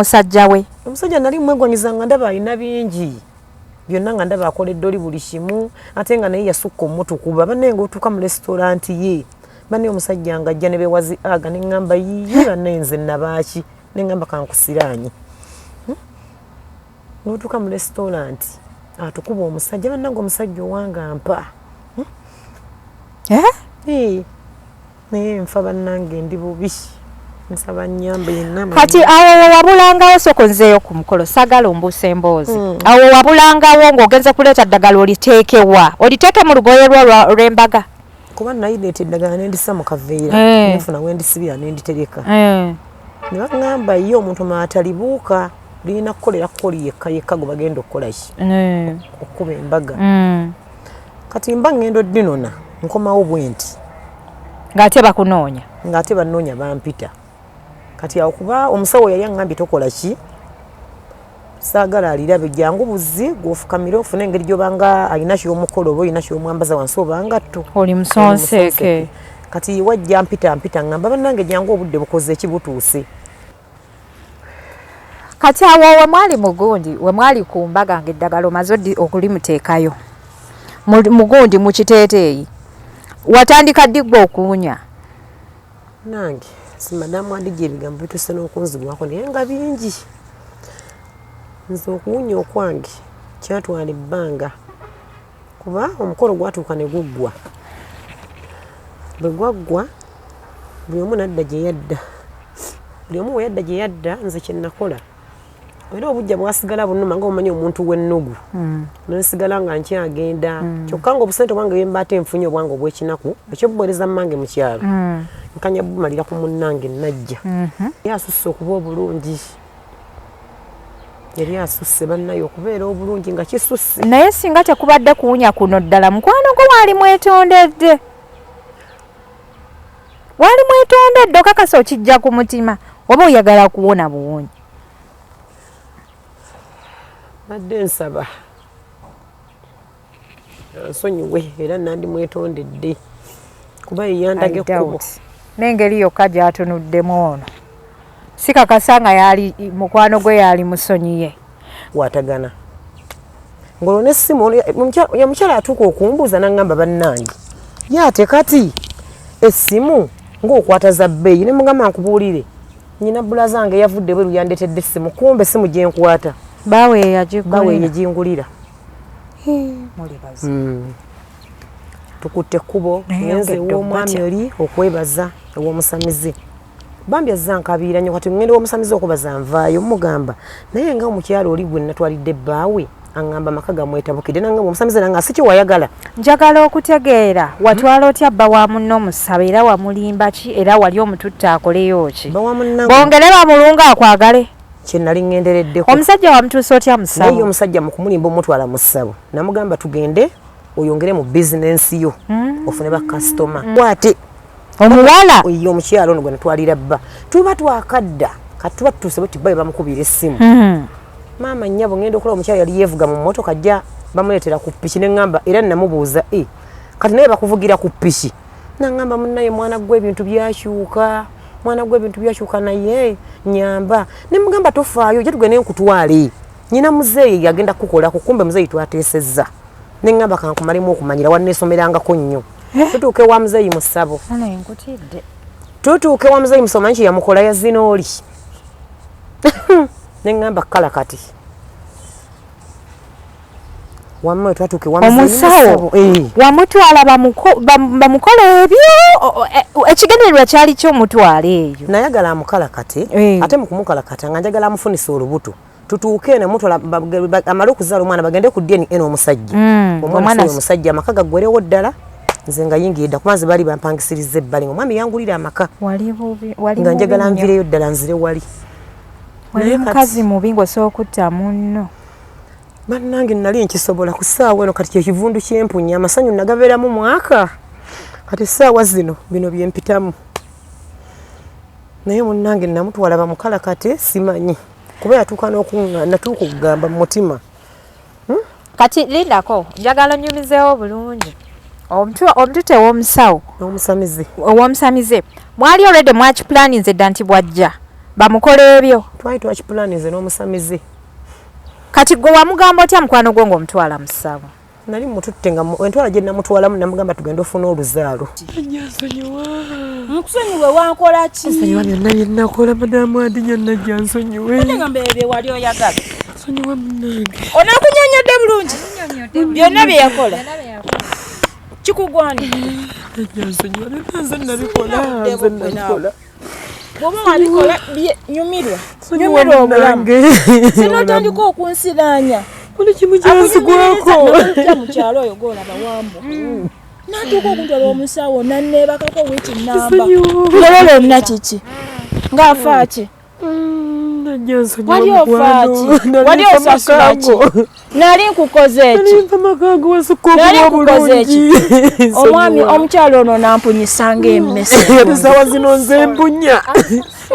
Musajja we. Omusajja nali mwegwanyiza nga ndaba alina bingi byonna, nga ndaba akoledde oli buli kimu, ate nga naye yasukka omutukuba. Bannaye, nga otuuka mu restaurant ye, bannaye, omusajja nga ajja ne bewazi aga, neŋŋamba, "Yiyi bannaye, nze nabaaki?" Neŋŋamba, "Kankusiraanye." N'otuuka mu restaurant, atukuba omusajja. Bannange, omusajja owange ampa. Eh? Eh, naye nfa bannange, ndi bubi, nsaba nyambe yenna. Kati awo wabulangawo, soko nzeeyo ku mukolo, sagala ombuusa emboozi. Awo wabulangawo ng'ogenze kuleeta ddagala, oliteekewa? Oliteeke mu lugoye lwo lw'embaga? Kuba nayireeta eddagala nendisa mu kaveera, nenfuna wendisibira, nenditereka. Ne baŋŋamba ye omuntu maatalibuuka, lirina kukolera kukoli yekka yekka gwe bagenda okukola ki, okukuba embaga. Kati mba ŋŋenda oddinona, nkomawo bwe nti. Ng'ate bakunoonya. Ng'ate bannoonya, bampita. Kati awo kuba omusawo yali aŋŋambye, "Tokola ki, saagala alirabe, jangu buzi gwofukamire ofune engeri gyobanga alina kyomukola oba olina kyomwambaza wansi obanga tto." Oli musonseeke. Kati wajja mpita mpita, ŋŋamba, "Bannange, jangu, obudde bukoze eki, butuuse." Kati awo we mwali mugundi, we mwali ku mbaga, ng'eddagala omaze okulimuteekayo mugundi mu kiteeteeyi, watandika ddi gwe okuwunya? Nange si madamu adijja, ebigambo bituuse n'okunzigwako, naye nga bingi. Nze okuwunya okwange kyatwala ebbanga, kuba omukolo gwatuuka ne guggwa. Bwe gwaggwa, buli omu nadda gye yadda. Buli omu bwe yadda gye yadda, nze kye nakola, era obujja bwasigala bunuma, nga omanyi omuntu w'ennugu, nensigala nga nkyagenda. Kyokka nga obusente obwange bwemba ate nfunye, obwange obwekinaku, ekyobuweereza mmange mu kyalo, nkanya bumalira ku munnange najja. Yali asusse okuba obulungi, yali asusse bannaye okubeera obulungi nga kisusse. Naye singa tekubadde kuwunya kuno, ddala mukwano gwo waali mwetondedde? Waali mwetondedde? Okakasa okijja ku mutima oba oyagala kuwona buwonyi? Badde nsaba nsonyiwe, era nandimwetondedde kuba yeyandaga I ekkubo. doubt. N'engeri yokka gy'atunuddemu ono, sikakasa nga yali mukwano gwe yali musonyiye. Kwatagana ngolwo nessimu ya mukyala atuuka okumbuuza, naŋŋamba, "Bannange, ye ate kati essimu ng'okwata za bbeeyi?" Ne mugamba, "Nkubuulire, nyina bulaza nge yavudde bweru, yandeetedde essimu, kumbe essimu gye nkwata Baawe bawe yagigulira." Yegingulira. Muli bazi. Tukutte ekkubo, Naye ngenze yongedde ew'omwami okutya. oli okwebaza ew'omusamize. Bambi azza nkabiira nnyo. Kati ngenda ew'omusamize okwebaza, nvaayo mugamba, "Naye nga omukyalo oli gwe natwalidde ebbaawe aŋŋamba amaka gamwetabukidde." Nangamba omusamize, nanga si kyewayagala. Njagala okutegeera, watwala otya bba wa munno musaba, era wamulimba ki, era wali omututte akoleyo ki? Bba wa munnange Bongere bamulunga akwagale. Kye nali ŋŋendereddeko. Omusajja wamutuusa otya Naye ye musawo? Omusajja mu kumulimba omutwala mu ssabo, namugamba, "Tugende oyongere mu bizinensi yo, ofune bakasitoma." Kwate Omuwala. Ye omukyalo ono gwe natwalira bba, tuba twakadda, kati tuba tutuuse bwe bba bamukubira essimu, "Maama, nnyabo." Ngenda okulaba omukyala yali yeevuga mu mmotoka, ajja bamuleetera ku piki. Ne ŋŋamba, era namubuuza, "E, kati naye bakuvugira ku piki?" Naŋŋamba, "Munnaye, mwana gwe, ebintu byakyuka, mwana gwe, ebintu byakyuka, naye nyamba." Ne mugamba, "Tofaayo, ojja tugende nkutwale, nyina muzeeyi yagenda kukukolako." Kumbe muzeeyi twateesezza. Ne ŋŋamba, "Kankumalemu okumanyira, wanneesomerangako nnyo." Tutuuke wa muzeeyi mu ssabo. Naye nkutidde. Tutuuke wa muzeeyi musoma nki yamukola yazina oli. Ne ŋŋamba, "Kala kati wamma." Twatuuke wa muzeeyi mu Omusawo. ssabo. Eh. Wamutwala bamukole ebyo, ekigendererwa kyali kyomutwala eyo? Nayagala amukalakate. Ate mu kumukalakata nga njagala amufunisa olubuto, tutuuke eno mutwala amale okuzaala omwana, bagende ku DNA n'omusajja. Omwana Omwana si omusajja, amaka gaggwerewo ddala, nze nga yingira dda, kuba nze baali bampangisiriza ebbali nga omwami yangulira amaka. Wali bubi, wali Nga mubi njagala nnyo. nvireyo ddala nzire wali. Wali Naye kati- mukazi mubi ng'osobola okutta munno. Bannange, nali nkisobola ku ssaawa eno. Kati kyekivundu kyempunya, amasanyu nagabeeramu mwaka, kati essaawa zino bino byempitamu. Naye munnange namutwala bamukalakate, simanyi kuba yatuuka n'okuŋŋa, natuuka okugamba mu mutima. Kati lindako, njagala onyumizeewo bulungi. Omutute ew'omusawo N'omusamize. Ow'omusamize, mwali already mwakiplaninze dda nti bwajja Bamukola ebyo. Twali twakipulanize n'omusamize. Kati gwe wamugamba otya mukwano gwo ng'omutwala mu ssabo? Nali mututte nga entwala gye namutwalamu namugamba tugende ofuna oluzaalo. Nsonyiwa. Nkusonyiwe wankola ki? Nsonyiwa byonna bye nakola madamu Adinya najja nsonyiwe. Ate ngamba ebyo bye wali oyagala. Nsonyiwa munnange. Onakunyonyodde bulungi byonna bye yakola kikugwanira. Najja nsonyiwa byonna nze nabikola nze nabikola. Bw'oba wabikola nyumirwa nyumirwa obulamu sinotandika okunsiraanya buli kimu kyansigwako mu kyalo oyo gwolaba wambwa natuuka okuntwala omusawo naneebakako wiiki namba lolo lwonna kiki ng'afa ki wali ofa ki wali osasula ki nali nkukoze eki nali nkukoze eki omwami omukyalo ono nampunyisa ng'emmese esawa zino nze mpunya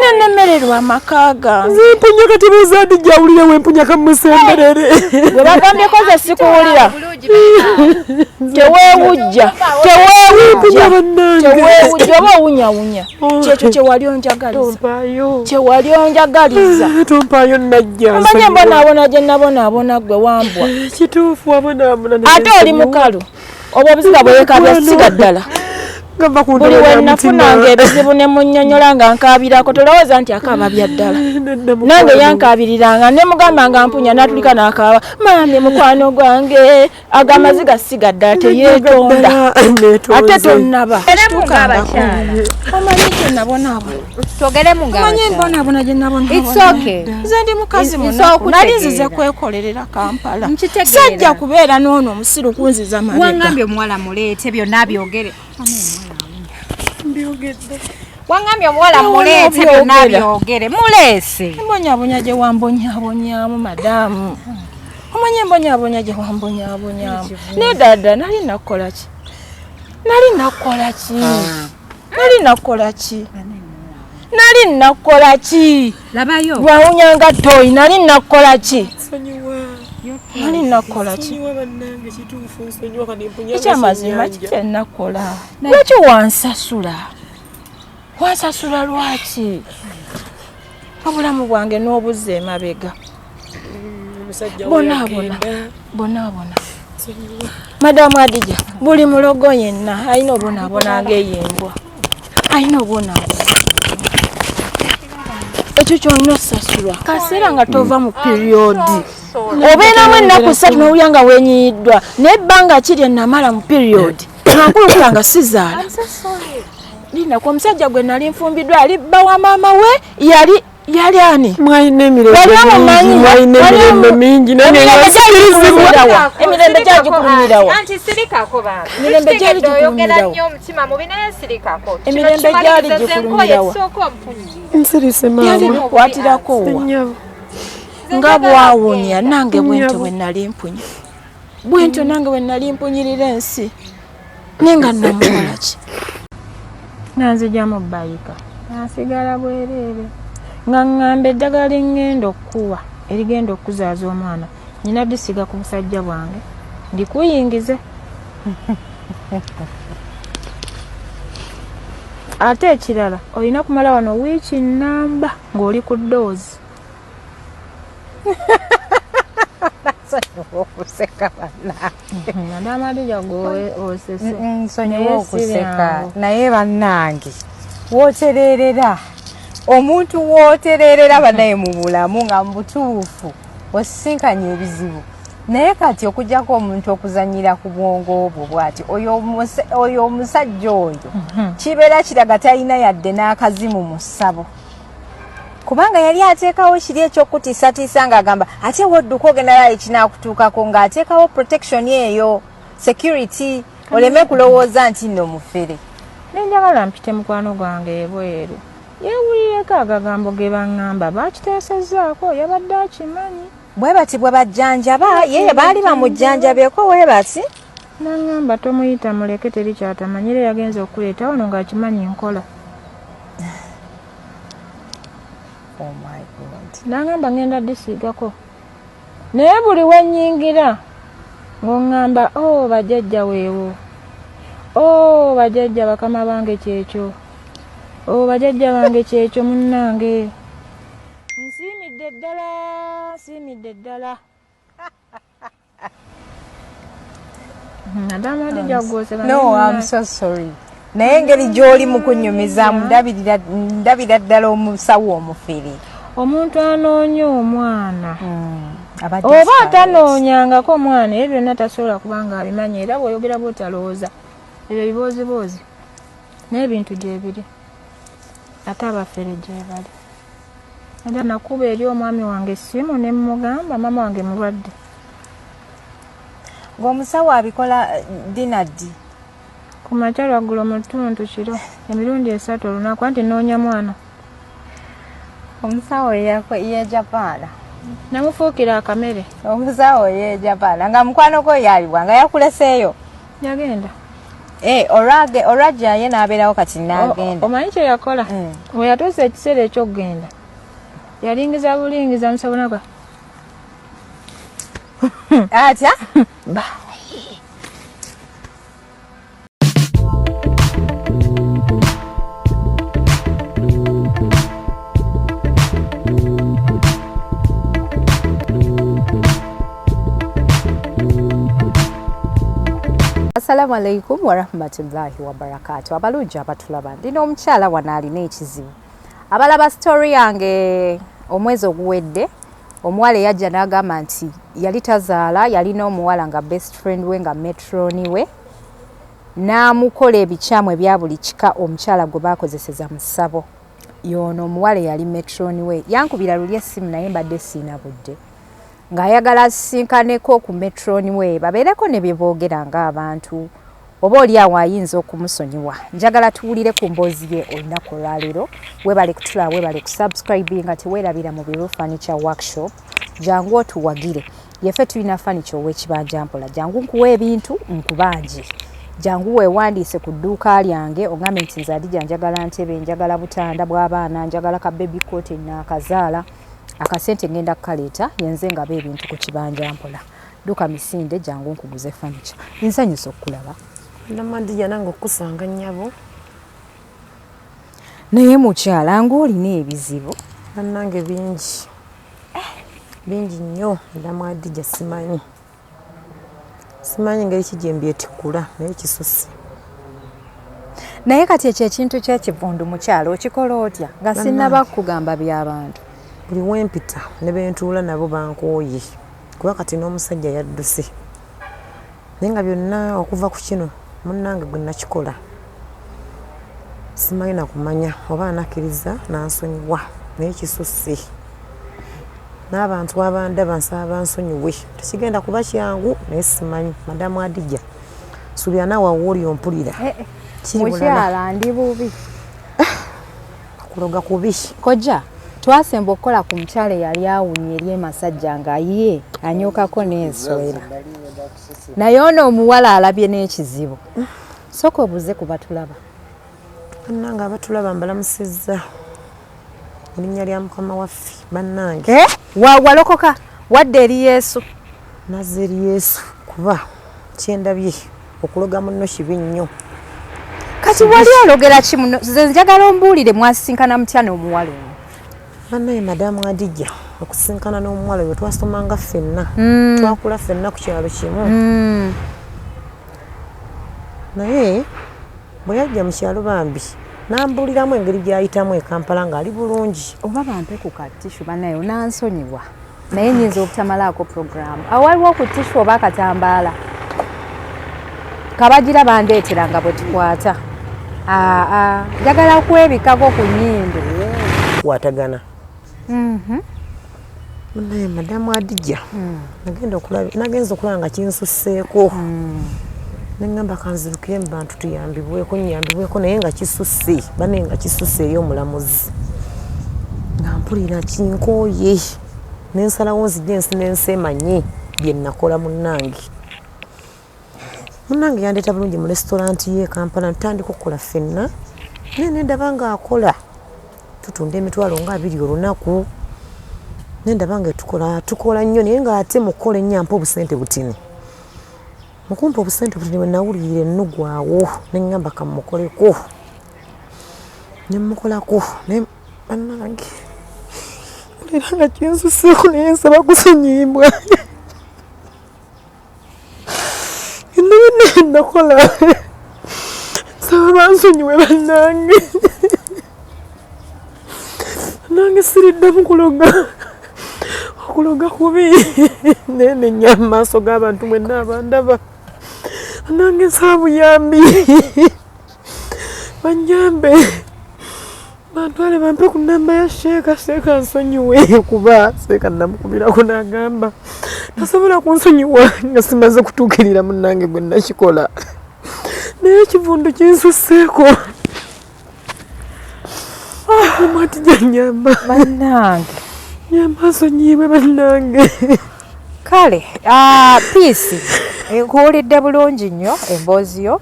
nenemererwa amaka gange nze mpunya kati buuza ndi jawulire wempunya kamusemberere gwe bagambye koze sikuwulira teweewujja teweewujja teweewujja oba owunyawunya kyekyo kyewali onjagaliza kyewali onjagaliza tompaayo najja omanye mbonaabona gye nabonaabona gwe wambwa kituufu wabonaabona ate oli mukalu obwo obuziga bweyekabya siga ddala buli wenafunanga ebizibu ne munnyonnyola nga nkaabirako tolowooza nti akaaba bya ddala nange yankaabiriranga ne mugamba nga mpunya n'atulika n'akaaba maami mukwano gwange ago amaziga siga ddala teyeetonda ate tonnaba kituukangako omanyi kye nabonaabona omanyi embonaabona gye nabonaabona nze ndi mukazi munaku nali nzize kwekolerera Kampala sajja kubeera n'ono omusiru kunziza mabega wangambye omuwala muleete byonna byogere wangambye omuwala muleete byonna byogere muleese embonyabonya gye wambonyabonyamu madamu omanyi embonyabonya gye wambonyabonyamu naye dada nali nakukola ki nali nakukola ki nali nakukola ki nali nakukola ki labayo lwawunyanga toyi nali nakukola ki nali nakukola ki ekyamazima kikyenakola lwaki wansasula wansasula lwaki obulamu bwange n'obuzza emabega bonaabona bonaabona madamu Adija buli mulogo yenna alina obonaabona ng'eyo embwa alina obonaabona ekyo kyolina osasulwa kaseera nga tova mu piriyodi obeeramu ennaku ssatu n'owulira nga weenyiyiddwa naye ebbanga ki lye namala mu piriyodi nga nkulukula nga sizaala linaku omusajja gwe nali nfumbiddwa yali bba wa maama we yali yali ani mwalina emirembe mingi emirembe gyagikulumirawa emirembe gyali gikulumirawa emirembe gyali gikulumirawa nsirise maama yali bikwatirako wa nga bwawunya nange bwentyo bwe nali mpunya bwentyo nange bwe nali mpunyirira ensi naye nga namukola ki nga nzijamu bayika nasigala bwereere nga ŋŋamba eddagala lye ŋŋenda okukuwa erigenda okuzaaza omwana nyina disiga ku busajja bwange ndikuyingize ate ekirala olina kumala wano wiiki namba ng'oli ku doozi Nsonyiwa okuseka bannange. Madamu Adija gwe osese. Nsonyiwa okuseka naye bannange wootererera omuntu wootererera bannaye mu bulamu nga mu butuufu osisinkanye ebizibu naye kati okuggyako omuntu okuzannyira ku bwongo bwo bw'ati oyo omusajja oyo kibeera kiraga talina yadde n'akazimu mu ssabo kubanga yali ateekawo kiri ekyokutiisatiisa ng'agamba ate wodduka ogenda lala ekinaakutuukako ng'ateekawo protection eyo security oleme kulowooza nti nno mufere. Nenjagala mpite mukwano gwange ebweru yeewulireko agagambo ge baŋŋamba bakiteesezzaako yabadde akimanyi. Bwe bati bwe bajjanjaba ye baali bamujjanjabyeko we bati. Naŋŋamba tomuyita muleke teri kyatamanyi era yagenze okuleeta wano ng'akimanyi nkola. Oh my God. Naŋŋamba ŋŋenda disiigako naye buli we nnyingira ng'oŋŋamba o bajjajja weewo o bajjajja bakama bange kyekyo o bajjajja bange kyekyo munnange Nsiimidde ddala, nsiimidde ddala. No, I'm so sorry. Naye engeri gy'oli mu kunnyumizaamu ndabira ddala omusawo omufere. Omuntu anoonya omwana oba atanoonyangako omwana, ebyo byonna tasobola kubanga abimanyi, era bw'oyogera bw'otalowooza ebyo bibooziboozi n'ebintu gyebiri, ate abafere gyebali. Era nakuba eri omwami wange essimu ne mmugamba maama wange mulwadde. Ng'omusawo abikola ddi na ddi? Ku makya, lwaggulo, mu ttuntu, kiro, emirundi 3 olunaku, anti nnoonya mwana. Omusawo yeejapaana. Namufuukira akamere. Omusawo yeejapaana nga mukwano gwo yaliwa nga yakuleseeyo? Yagenda. Olwajja ye n'abeerawo kati n'agenda. Omanyi kye yakola? Bwe yatuusa ekiseera eky'okugenda, yalingiza bulingiza musawo naga. Atya? Assalamu alaikum warahmatullahi wabarakatu. Abalungi abatulaba, ndina omukyala wano alina ekizibu. Abalaba story yange omwezi oguwedde, omuwala eyajja n'agamba nti yali tazaala, yalina omuwala nga best friend we, nga matron we, n'amukola ebikyamu ebya buli kika. Omukyala gwe baakozeseza mu ssabo y'ono omuwala eyali matron we. Yankubira luli essimu, naye mbadde siina budde, ng'ayagala asisinkaneko ku matron we babeereko ne bye boogera ng'abantu, oba oli awo ayinza okumusonyiwa. Njagala tuwulire ku mboozi ye olunaku olwaleero. Webale kutulaba, webale kusubscribinga. Teweerabira mu Biro Furniture Workshop, jangu otuwagire. Yeffe tulina furniture ow'ekibanja mpola. Jangu nkuwa ebintu nkubanje, jangu weewandiise ku dduuka lyange, ogambe nti nze Adija njagala ntebe, njagala butanda bw'abaana, njagala ka baby cot naakazaala, akasente ngenda kukaleeta, yenze ngaba ebintu ku kibanja mpola. Dduka misinde, jangu nkuguze furniture. Nsanyusa okukulaba. Namadija, nange okukusanga nnyabo. Naye mukyala, ng'olina ebizibu. Bannange, bingi bingi nnyo. Namwadija, simanyi ngeri ki gye mbyetikkula, naye kisusse. Naye kati ekyo ekintu kyekivundu, mukyala, okikola otya nga sinnaba kugamba by'abantu? Buli wempita ne bentuula nabo bankooye, kuba kati n'omusajja yadduse, naye nga byonna okuva ku kino munnange gwe nakikola, simanyi nakumanya oba anakkiriza nansonyiwa, naye kisusse. N'abantu abandaba nsaba bansonyiwe. Tekigenda kuba kyangu, naye simanyi. Madamu Adija, suubira naawe awo oli ompulira. Kiri bulala. Mukyala, ndi bubi. Kuloga kubi. Kojja twasemba okukola ku mukyala eyali awunya eri emasajja nga ye anyokako n'enswera, naye ono omuwala alabye n'ekizibu. Sooka obuuze ku batulaba. Bannange abatulaba, mbalamusizza mu linnya lya Mukama waffe. Bannange, Eh, walokoka wadde eri Yesu? Nazza eri Yesu, kuba kyendabye, okuloga munno kibi nnyo. Kati wali ologera ki muno? Nze njagala ombuulire, mwasisinkana mutya n'omuwala ono? Bannaye, madamu Adija, okusinkana n'omuwala oyo, twasomanga ffenna, twakula ffenna ku kyalo kimu, naye bwe yajja mu kyalo, bambi nambuuliramu engeri gy'ayitamu e Kampala ng'ali bulungi. Oba bampe ku ka tissue. Bannaye, onansonyiwa, naye nyinza obutamalaako puroguramu. Awo waliwo ku tissue oba akatambaala kabagira bandeetera nga bwe tukwata? Aa, njagala kwebikako ku nnyindo. Kwatagana. Naye madamu Adija, nagenza okulaba nga kinsusseeko, neŋŋamba kanzirukire mu bantu tuyambibweko, nyambibweko, naye nga kisusse. Banaye, nga kisusse eri omulamuzi, nga mpulira kinkooye, nensalawo nzijja ensi n'ensi emanye bye nakola. Munnange yandeeta bulungi mu restaurant ye e Kampala, ntutandika okukola ffenna, naye nendaba ng'akola, tutunda 20,000 olunaku, nendaba nga tukola, tukola nnyo, naye ng'ate mu kukola ennyo ampa obusente butini. Mukumpa obusente butini, bwe nawulirira ennugu awo, neŋŋamba kammukoleko, ne mmukolako. Naye bannange, Nakikola era nga kinsuseeko naye nsaba kusonyiyibwa. Byonna byonna bye nakola nsaba bansonyiwe bannange. Nange siriddamu kuloga. Okuloga kubi naye nenya mu maaso g'abantu mwenna abandaba. Nange nsaba buyambi banyambe bantwale bampe ku namba ya sheeka sheeka nsonyiwe kuba sheeka namukubirako n'agamba tasobola kunsonyiwa nga simaze kutuukirira munnange gwe nakikola naye ekivundu kinsusseeko omwati gyanyamba bannange nyamba nsonyiibwe bannange kale peace nkuwulidde bulungi nnyo emboozi yo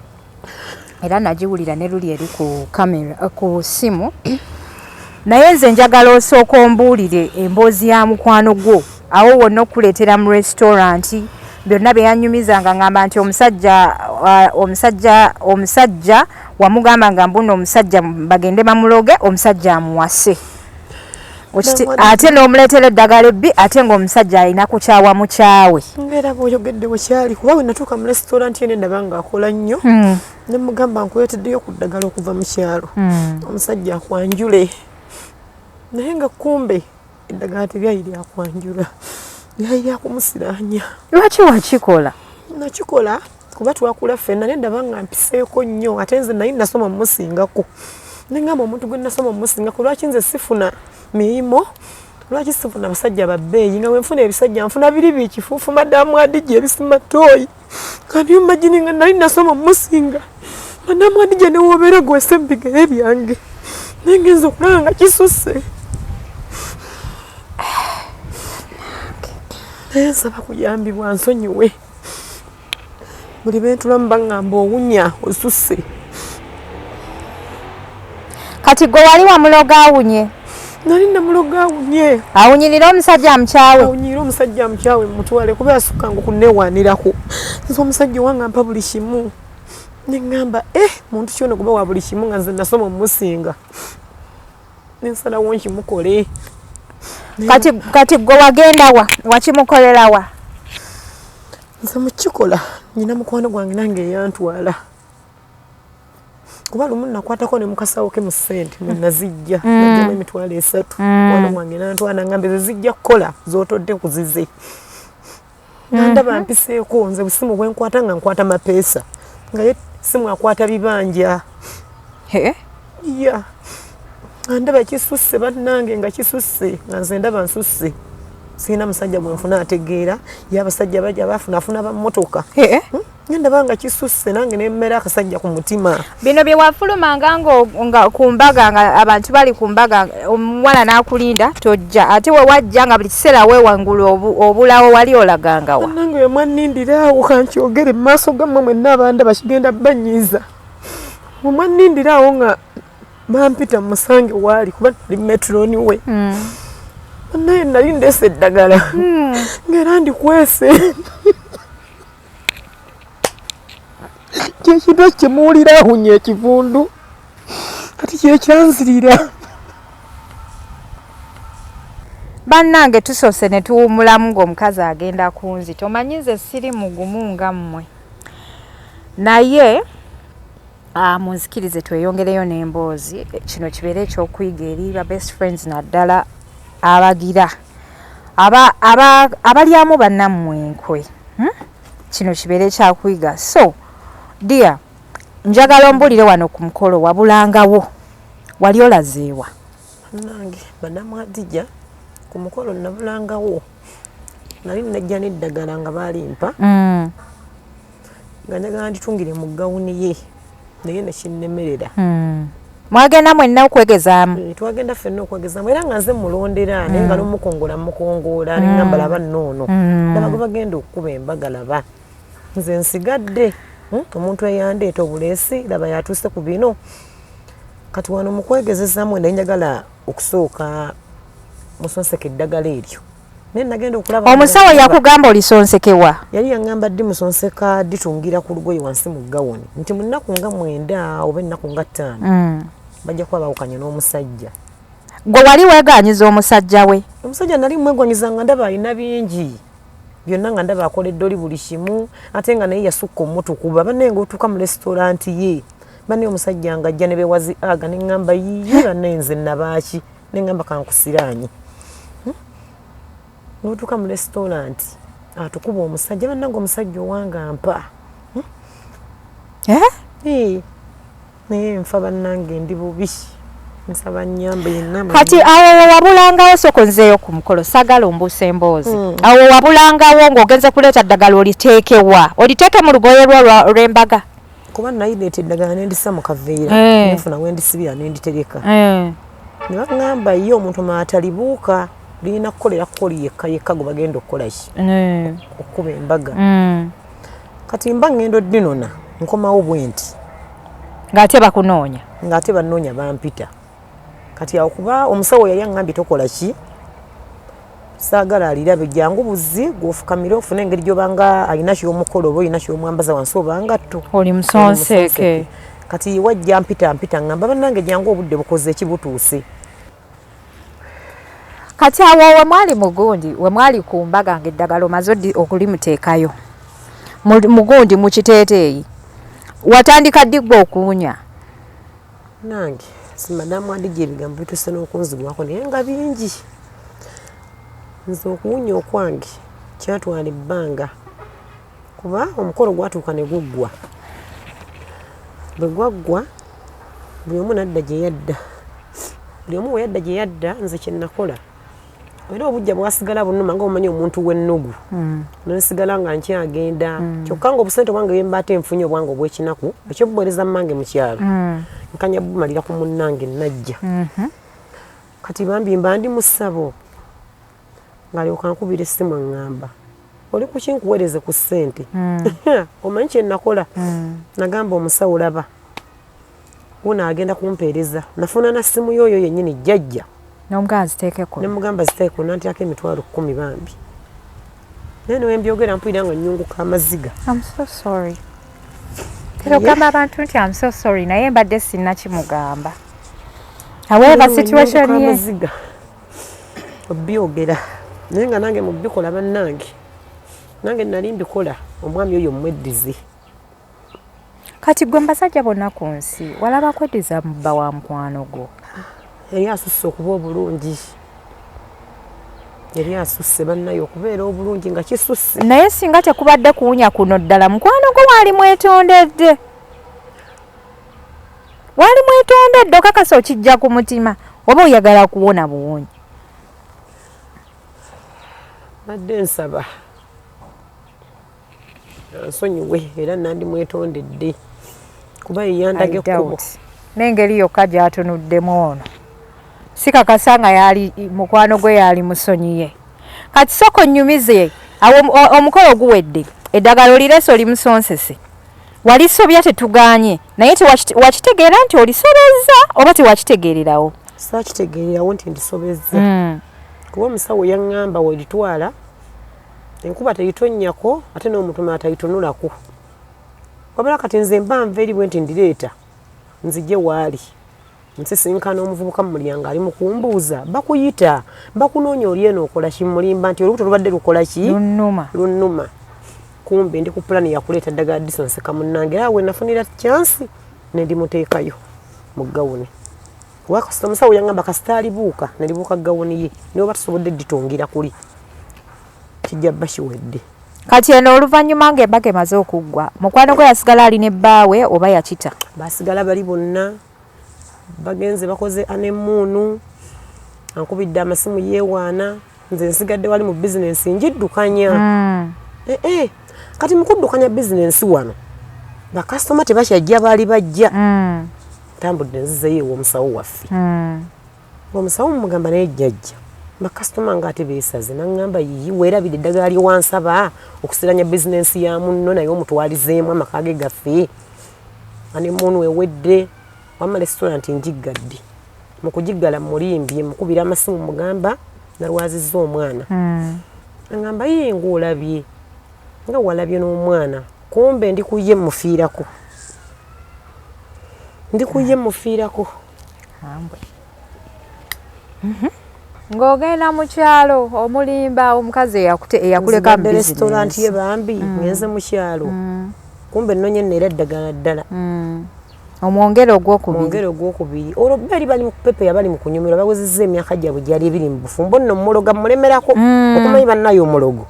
era nagiwulira ne luli eri ku kamera ku ssimu naye nze njagala osooka ombuulire emboozi ya mukwano gwo awo wonna okukuleetera mu restaurant byonna bye yanyumiza nga ngamba nti omusajja omusajja omusajja wamugamba nga mbuno omusajja bagende bamuloge omusajja amuwase ate n'omuleetera eddagala ebbi ate ng'omusajja alina kukyawa mukyawe ngaera bwoyogedde wekyali kuba bwe natuuka mu restaurant ene ndaba ng'akola nnyo ne mugamba nkuleeteddeyo ku ddagala okuva mu kyalo omusajja akwanjule naye nga kumbe eddagala teryali lyakwanjula lyali lyakumusiraanya lwaki wakikola nakikola kuba twakula ffenna naye ndaba nga mpiseeko nnyo ate nze naye nasoma mumusingako nengamba omuntu gwe nasoma mumusingako lwaki nze sifuna mirimu lwaki sifuna basajja babbeeyi nga bwenfuna ebisajja nfuna biri bikifuufu madamu adija ebisima tooyi kandi imagine nga nali nasoma musinga madamu adija newobeera gwese mu bigere byange naye ngenza okulaba nga kisusse naye nsaba kuyambibwa nsonyiwe buli bentulamu baŋŋamba owunya osusse kati gwe wali wamuloga awunye nali namuloga awunye awunyirire omusajja amukyawe awunyirire omusajja amukyawe mutwale kuba yasukkanga okuneewaanirako nze omusajja owange ampa buli kimu neŋŋamba eh muntu kyono kuba wa buli kimu nga nze nasoma omusinga nensalawo nkimukole kati kati gwe wagenda wa wakimukolera wa nze mukikola nyina mukwano gwange nange eyantwala kuba lumu nakwatako ne mukasawo ke mu ssente mwe nazijja najjamu emitwalo esatu mukwano gwange nantwala nangamba ezo zijja kukola z'otodde ku zize nandaba mpiseeko nze busimu bwenkwata nga nkwata mapeesa nga ye simu akwata bibanja ya nga ndaba kisusse bannange nga kisusse nga nze ndaba nsusse sirina musajja gwe nfuna ategeera ye abasajja bajja bafunafuna bamotoka nga ndaba nga kisusse nange nemmera akasajja ku mutima bino bye wafulumanga nga ku mbaga nga abantu bali ku mbaga omuwala n'akulinda tojja ate we wajja nga buli kiseera weewangula obulawo wali olagangawa nange we mwannindira awo kankyogere mu maaso gammwe mwenna abandaba kigenda banyiiza we mwannindira awo nga bampita musange waali kuba nali metroni we naye nali ndeese eddagala ng'era ndikwese kyekintu ekyo kyemuwulira ahunya ekivundu kati kyekyanzirira bannange tusoose ne tuwummulamu ng'omukazi agenda kunzita omanyi nze siri mugumu nga mmwe naye munzikirize tweyongereyo n'emboozi kino kibeere ekyokuyiga eri ba best friends naddala abagira abalyamu bannammwe enkwe kino kibeere ekyakuyiga so dear njagala ombulire wano ku mukolo wabulangawo wali olazeewa nange madamu Hadija ku mukolo nabulangawo nali najja n'eddagala nga baalimpa nga njagala nditungire mu gawuni ye naye nekinnemerera mwagenda mwenna okwegezaamu twagenda ffenna okwegezaamu era nga nze mulondera naye nga n'omukongola mukongoola neŋŋamba laba nnoono laba gwe bagenda okukuba embaga laba nze nsigadde omuntu eyandeeta obuleesi laba yatuuse ku bino kati wano mu kwegezezaamu naye njagala okusooka musonseka eddagala eryo naye nagenda okulaba omusawo yakugamba olisonsekewa yali yaŋŋamba ddi musonseka ditungira ku lugoye wansi mu gawuni nti mu nnaku nga 9 oba ennaku nga 5 bajja kuba bawukanye n'omusajja Gwe wali weeganyiza omusajja we? Omusajja nali mwegwanyiza nga ndaba alina bingi byonna, nga ndaba akola eddoli buli kimu, ate nga naye yasukka omutukuba. Bannaye nga otuuka mu restaurant ye, bannaye omusajja nga ajja ne bewazi aga, ne ŋŋamba yiyi, bannaye nze nabaaki, ne ŋŋamba kankusiraanye. N'otuuka mu restaurant atukuba omusajja, bannange omusajja owange ampa. Eh? Naye nfa bannange, ndi bubi, nsaba nnyambe yenna. Kati awo wabulangawo, soko nzeeyo ku mukolo, sagala ombuusa emboozi. Awo wabulangawo ng'ogenze kuleeta ddagala, oliteekewa? Oliteeke mu lugoye lwo lw'embaga? Kuba nayireeta eddagala nendisa mu kaveera, nenfuna wendisibira nenditereka, ne baŋŋamba ye omuntu maatalibuuka, lirina kukolera kukoli yekka yekka gwe bagenda okukola ki, okukuba embaga. Kati mba ŋŋenda oddinona, nkomawo bwe nti. Ng'ate bakunoonya. Ng'ate bannoonya, bampita. Kati awo kuba omusawo yali aŋŋambye tokola ki, saagala alirabe, jangu buzi gwofukamire ofune engeri gyobanga alina kyomukola oba olina kyomwambaza wansi obanga tto. Oli musonseeke. Kati wajja mpita mpita, ŋŋamba bannange jangu, obudde bukoze ekibutuuse. Kati awo we mwali mugundi, we mwali ku mbaga, ng'eddagala omaze okulimuteekayo mugundi mu kiteeteeyi, watandika ddi gwe okuwunya? Nange si madamu Adija, ebigambo bituuse n'okunzigwako naye nga bingi. Nze okuwunya okwange kyatwala ebbanga, kuba omukolo gwatuuka ne guggwa. Bwe gwaggwa, buli omu nadda gye yadda, buli omu bwe yadda gye yadda, nze kye nakola, era obujja bwasigala bunuma nga omanyi omuntu w'ennugu, nensigala nga nkyagenda, kyokka nga obusente obwange bwemba ate nfunye obwange obw'ekinaku ekyobuweereza mmange mu kyalo, nkanya bumalira ku munnange najja. Kati bambi mba ndi mu ssabo, ng'alyoka nkubira essimu, aŋŋamba oli kuki, nkuweereze ku ssente. Omanyi kye nakola? Nagamba omusawo, laba wuno agenda kumpeereza. Nafuna na ssimu y'oyo yennyini jjajja. N'omugamba ziteekeko. Ne mugamba ziteeko, nantyako 100,000 bambi. Naye niwembyogera mpulira nga nnyunguka amaziga. I'm so sorry. Tera ogamba abantu nti I'm so sorry, naye mbadde sinnakimugamba. However, situation ye amaziga obyogera, naye nga nange mubikola bannange, nange nali mbikola omwami oyo mweddize. Kati gwe mbasajja bonna ku nsi walaba kweddiza bba wa mukwano gwo? Yali asusse okuba obulungi, yali asusse bannaye okubeera obulungi nga kisusse. Naye singa tekubadde kuwunya kuno, ddala mukwano gwo waali mwetondedde? Waali mwetondedde? Okakasa okijja ku mutima oba oyagala kuwona buwonyi? Badde nsaba ansonyiwe, era nandimwetondedde kuba yeyandaga ekkubo. N'engeri yokka gy'atunuddemu ono, sikakasa nga yali mukwano gwe yali musonyiye. Kati soko nnyumize, awo omukolo guwedde, eddagala olireese, oli musonsese, walisobya, tetuganye, naye wakitegeera nti olisobezza oba tewakitegeererawo? Saakitegeererawo nti ndisobezza, kuba omusawo yaŋŋamba weritwala enkuba teyitonnyako ate n'omuntu atayitunulako. Wabula kati nze mba nva eri bwe nti ndireeta nzije waali, nsisinkana omuvubuka mu mulyango ali mu kumbuuza, bakuyita, bakunoonya, oli eno okola ki? Mulimba nti olubuto lubadde lukola ki? Lunnuma. Lunnuma. Kumbe ndi ku pulani yakuleeta ddagala disonseka munnange, era we nafunira chance ne ndimuteekayo mu gawuni, kuba kasita omusawo yaŋŋamba kasita alibuuka ne libuuka gawuni ye, niwe oba tusobodde ditungira kuli kijja bba kiwedde. Kati eno oluvannyuma ng'embaga emaze okuggwa, mukwano gwe yasigala ali ne bbaawe oba yakita? Basigala bali bonna, bagenze bakoze honeymoon, ankubidde amasimu yeewaana, nze nsigadde wali mu bizinensi ngiddukanya. Eh, eh. Kati mu kuddukanya bizinensi wano bakasitoma tebakyajja baali bajja. Ntambudde nzizeyo ew'omusawo waffe. Omusawo mugamba, naye jjajja, bakasitoma nga ate beesaze. Naŋŋamba, yiyi, weerabire eddagala lye wansaba okusiranya bizinensi ya munno, naye omutwalizeemu amaka ge gaffe, honeymoon ewedde, wamma restaurant ngiggadde. Mu kugiggala mulimbye, mukubira amasimu, mugamba nalwazizza omwana. Aŋŋamba, ye ng'olabye nga walabye n'omwana, kumbe ndi ku ye mufiirako, ndi ku ye mufiirako. Ambwe. Ng'ogenda mu kyalo omulimba omukazi eyakuleka mu restaurant ye bambi ngenze mu kyalo. Kumbe nnonye nno era eddagala ddala. Omwongere ogwokubiri. Mwongere ogwokubiri. Olwo bali bali mu kupepeya, bali mu kunyumirwa, bawezezza emyaka gyabwe gyali ebiri mu bufumbo nno muloga mulemerako. Okumanyi bannaye omulogo.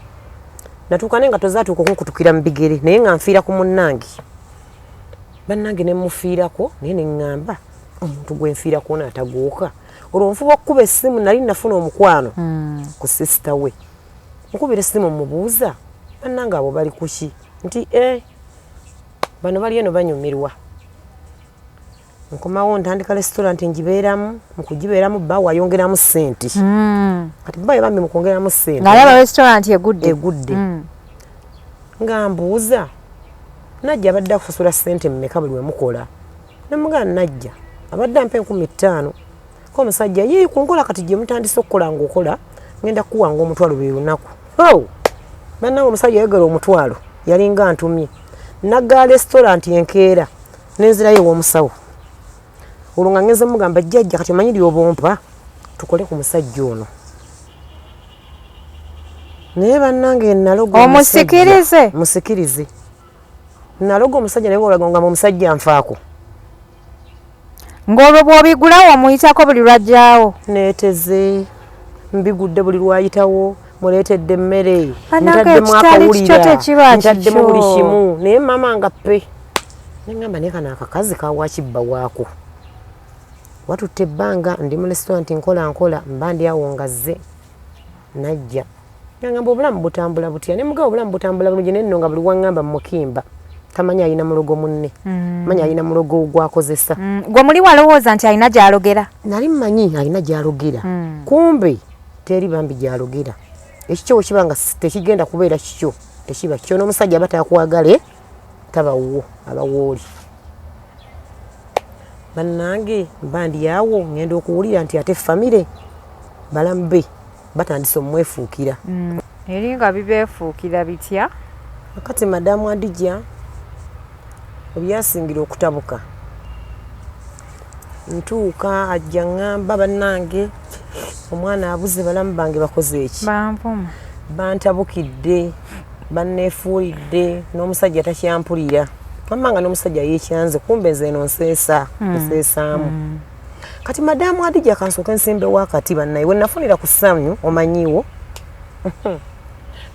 Natuuka naye nga tozaatuuka okunkutukira mu bigere naye nga nfiira ku munnange. Bannange ne mufiirako naye ne ŋŋamba omuntu gwe nfiirako ono ataguuka. Olwo nfuba okukuba essimu nali nafuna omukwano ku sisita we. Nkubira essimu mubuuza bannange abo bali ku ki? Nti bano bali eno banyumirwa. Nkomawo ntandika restaurant ngibeeramu, mu kugibeeramu bba ayongeramu ssente. Kati bba bambi mu kwongeramu ssente. Ng'alaba restaurant egudde. Egudde. Nga mbuuza najja abadde akusasula ssente mmeka buli we mukola? Ne mugamba najja abadde ampa 5000. Ko omusajja ye ku nkola kati gye mutandise okukola ng'okola ngenda kukuwanga omutwalo buli lunaku. Oh! Bannange omusajja yayogera omutwalo yalinga ntumye. Nagala restaurant enkeera n'enzirayo ew'omusawo. Olwo nga ngenze mugamba jjajja kati omanyi ly'obompa tukole ku musajja ono. Naye bannange naloga omusikirize. Musikirize. Naloga omusajja naye ng'olaga ngamba omusajja nfaako. Ng'olwo bw'obigulawo omuyitako buli lw'ajjaawo. Neeteze mbigudde buli lw'ayitawo, muleetedde emmere, ntaddemu akawulira, ntaddemu buli kimu. Naye maama nga pe. Ne ŋŋamba naye kano akakazi kawa kibba waako. Watutte ebbanga ndi mu restaurant nkola nkola mba ndi awo nga zze najja. Ngamba obulamu butambula butya? Ne mugamba obulamu butambula bulungi naye nno nga buli waŋŋamba mukimba. Tamanyi alina mulogo munne. Manyi alina mulogo gw'akozesa. Gwe muli walowooza nti alina gy'alogera? Nali mmanyi alina gy'alogera. Kumbe teri bambi gy'alogera. Ekikyo bwe kiba nga tekigenda kubeera kikyo, tekiba kikyo. N'omusajja aba takwagale taba wuwo, aba wooli. Bannange mba ndi awo ngenda okuwulira nti ate famire balamu be batandise omwefuukira. Eri nga bibeefuukira bitya? Kati Madamu Adija ebyasingira okutabuka ntuuka ajja ŋŋamba bannange omwana abuze balamu bange bakoze eki? Banvuma. Bantabukidde, banneefuulidde n'omusajja takyampulira. Wamma nga n'omusajja yeekyanze kumbe nze eno nseesa, nseesaamu. Kati Madamu Adija kansooke nsimbewo akati bannaye we nafunira ku ssanyu omanyiiwo.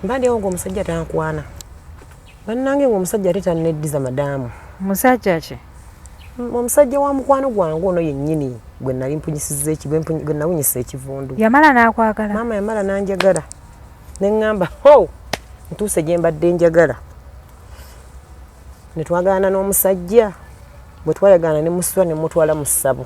Mba ndi awo ng'omusajja tankwana. Bannange ng'omusajja ate tanneddiza Madamu. Musajja ki? Omusajja wa mukwano gwange ono yennyini gwe nali mpunyisizza gwe nawunyisa ekivundu. Yamala n'akwagala? Maama yamala n'anjagala. Ne ŋŋamba ho ntuuse gye mbadde njagala. Ne twagaana n'omusajja. Bwe twayagaana ne musitula ne mutwala mu ssabo.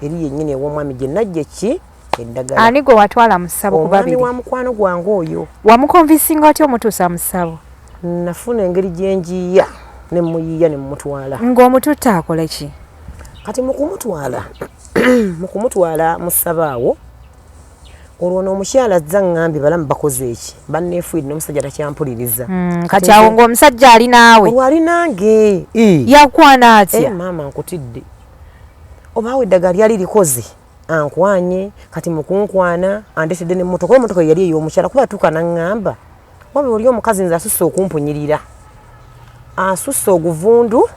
Eri yennyini ew'omwami gye najja ki? Eddagala. Ani gwe watwala mu ssabo ku babiri? Omwami wa mukwano gwange oyo. Wamukonvinsinga otya omutuusa mu ssabo? Nafuna engeri gye njiiya ne muyiiya ne mutwala. Ng'omututte akole ki? Kati mu kumutwala mu ssabo awo olwo n'omukyala azza ŋŋambye balamu bakoze eki? Banneefuidde n'omusajja takyampuliriza. Kati awo ng'omusajja ali naawe. Olwo ali nange. Yakwana atya? Maama nkutidde. Obaawo eddagala lyali likoze. Ankwanye kati mukunkwana andeetedde n'emmotoka. Emmotoka yali ey'omukyala kuba atuuka n'aŋŋamba wabula oli omukazi nze asusse okumpunyirira. Asusse oguvundu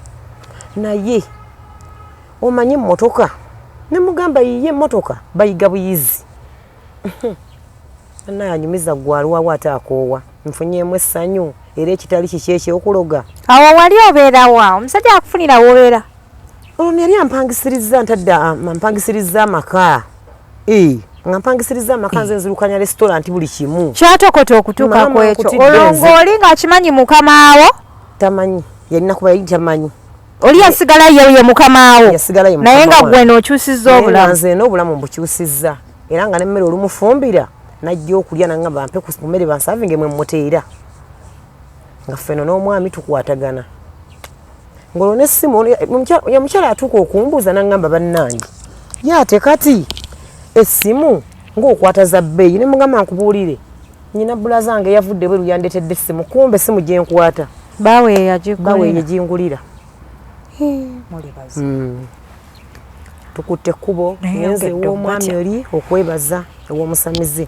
naye omanye emmotoka. Ne mugamba yiye emmotoka bayiga buyizi. Naye anyumiza gwe alwawo ate akoowa. Nfunyeemu essanyu era ekitali kiki ekyokuloga. Awo wali obeera wa? Omusajja akufunira w'obeera? Ono yali ampangisiriza ntadde ampangisiriza amaka. Nga mpangisiriza amaka nze nzirukanya restaurant buli kimu. Kyatokota okutuuka ku ekyo. Olwo ng'oli ng'akimanyi mukamaawo? Tamanyi. Yalina kuba yali tamanyi. Oli yasigala ye mukamaawo. Naye nga gwe n'okyusizza obulamu. Nze n'obulamu mbukyusizza. Era nga n'emmere olumufumbira n'ajja okulya n'aŋŋamba mpe ku mmere bansavinge mwe mmuteera. Nga ffe eno n'omwami tukwatagana. Ng'olwo n'essimu omukyala atuuka okumbuuza n'aŋŋamba bannange ye ate kati essimu ng'okwata za bbeeyi. Ne mugamba nkubuulire nnyina bbulaza wange yavudde ebweru yandeetedde essimu kumbe essimu gye nkwata. Baawe yagigulira. Baawe yagingulira. Muli bazibu. Tukutte ekkubo, ngenze ew'omwami oli okwebaza ew'omusamize.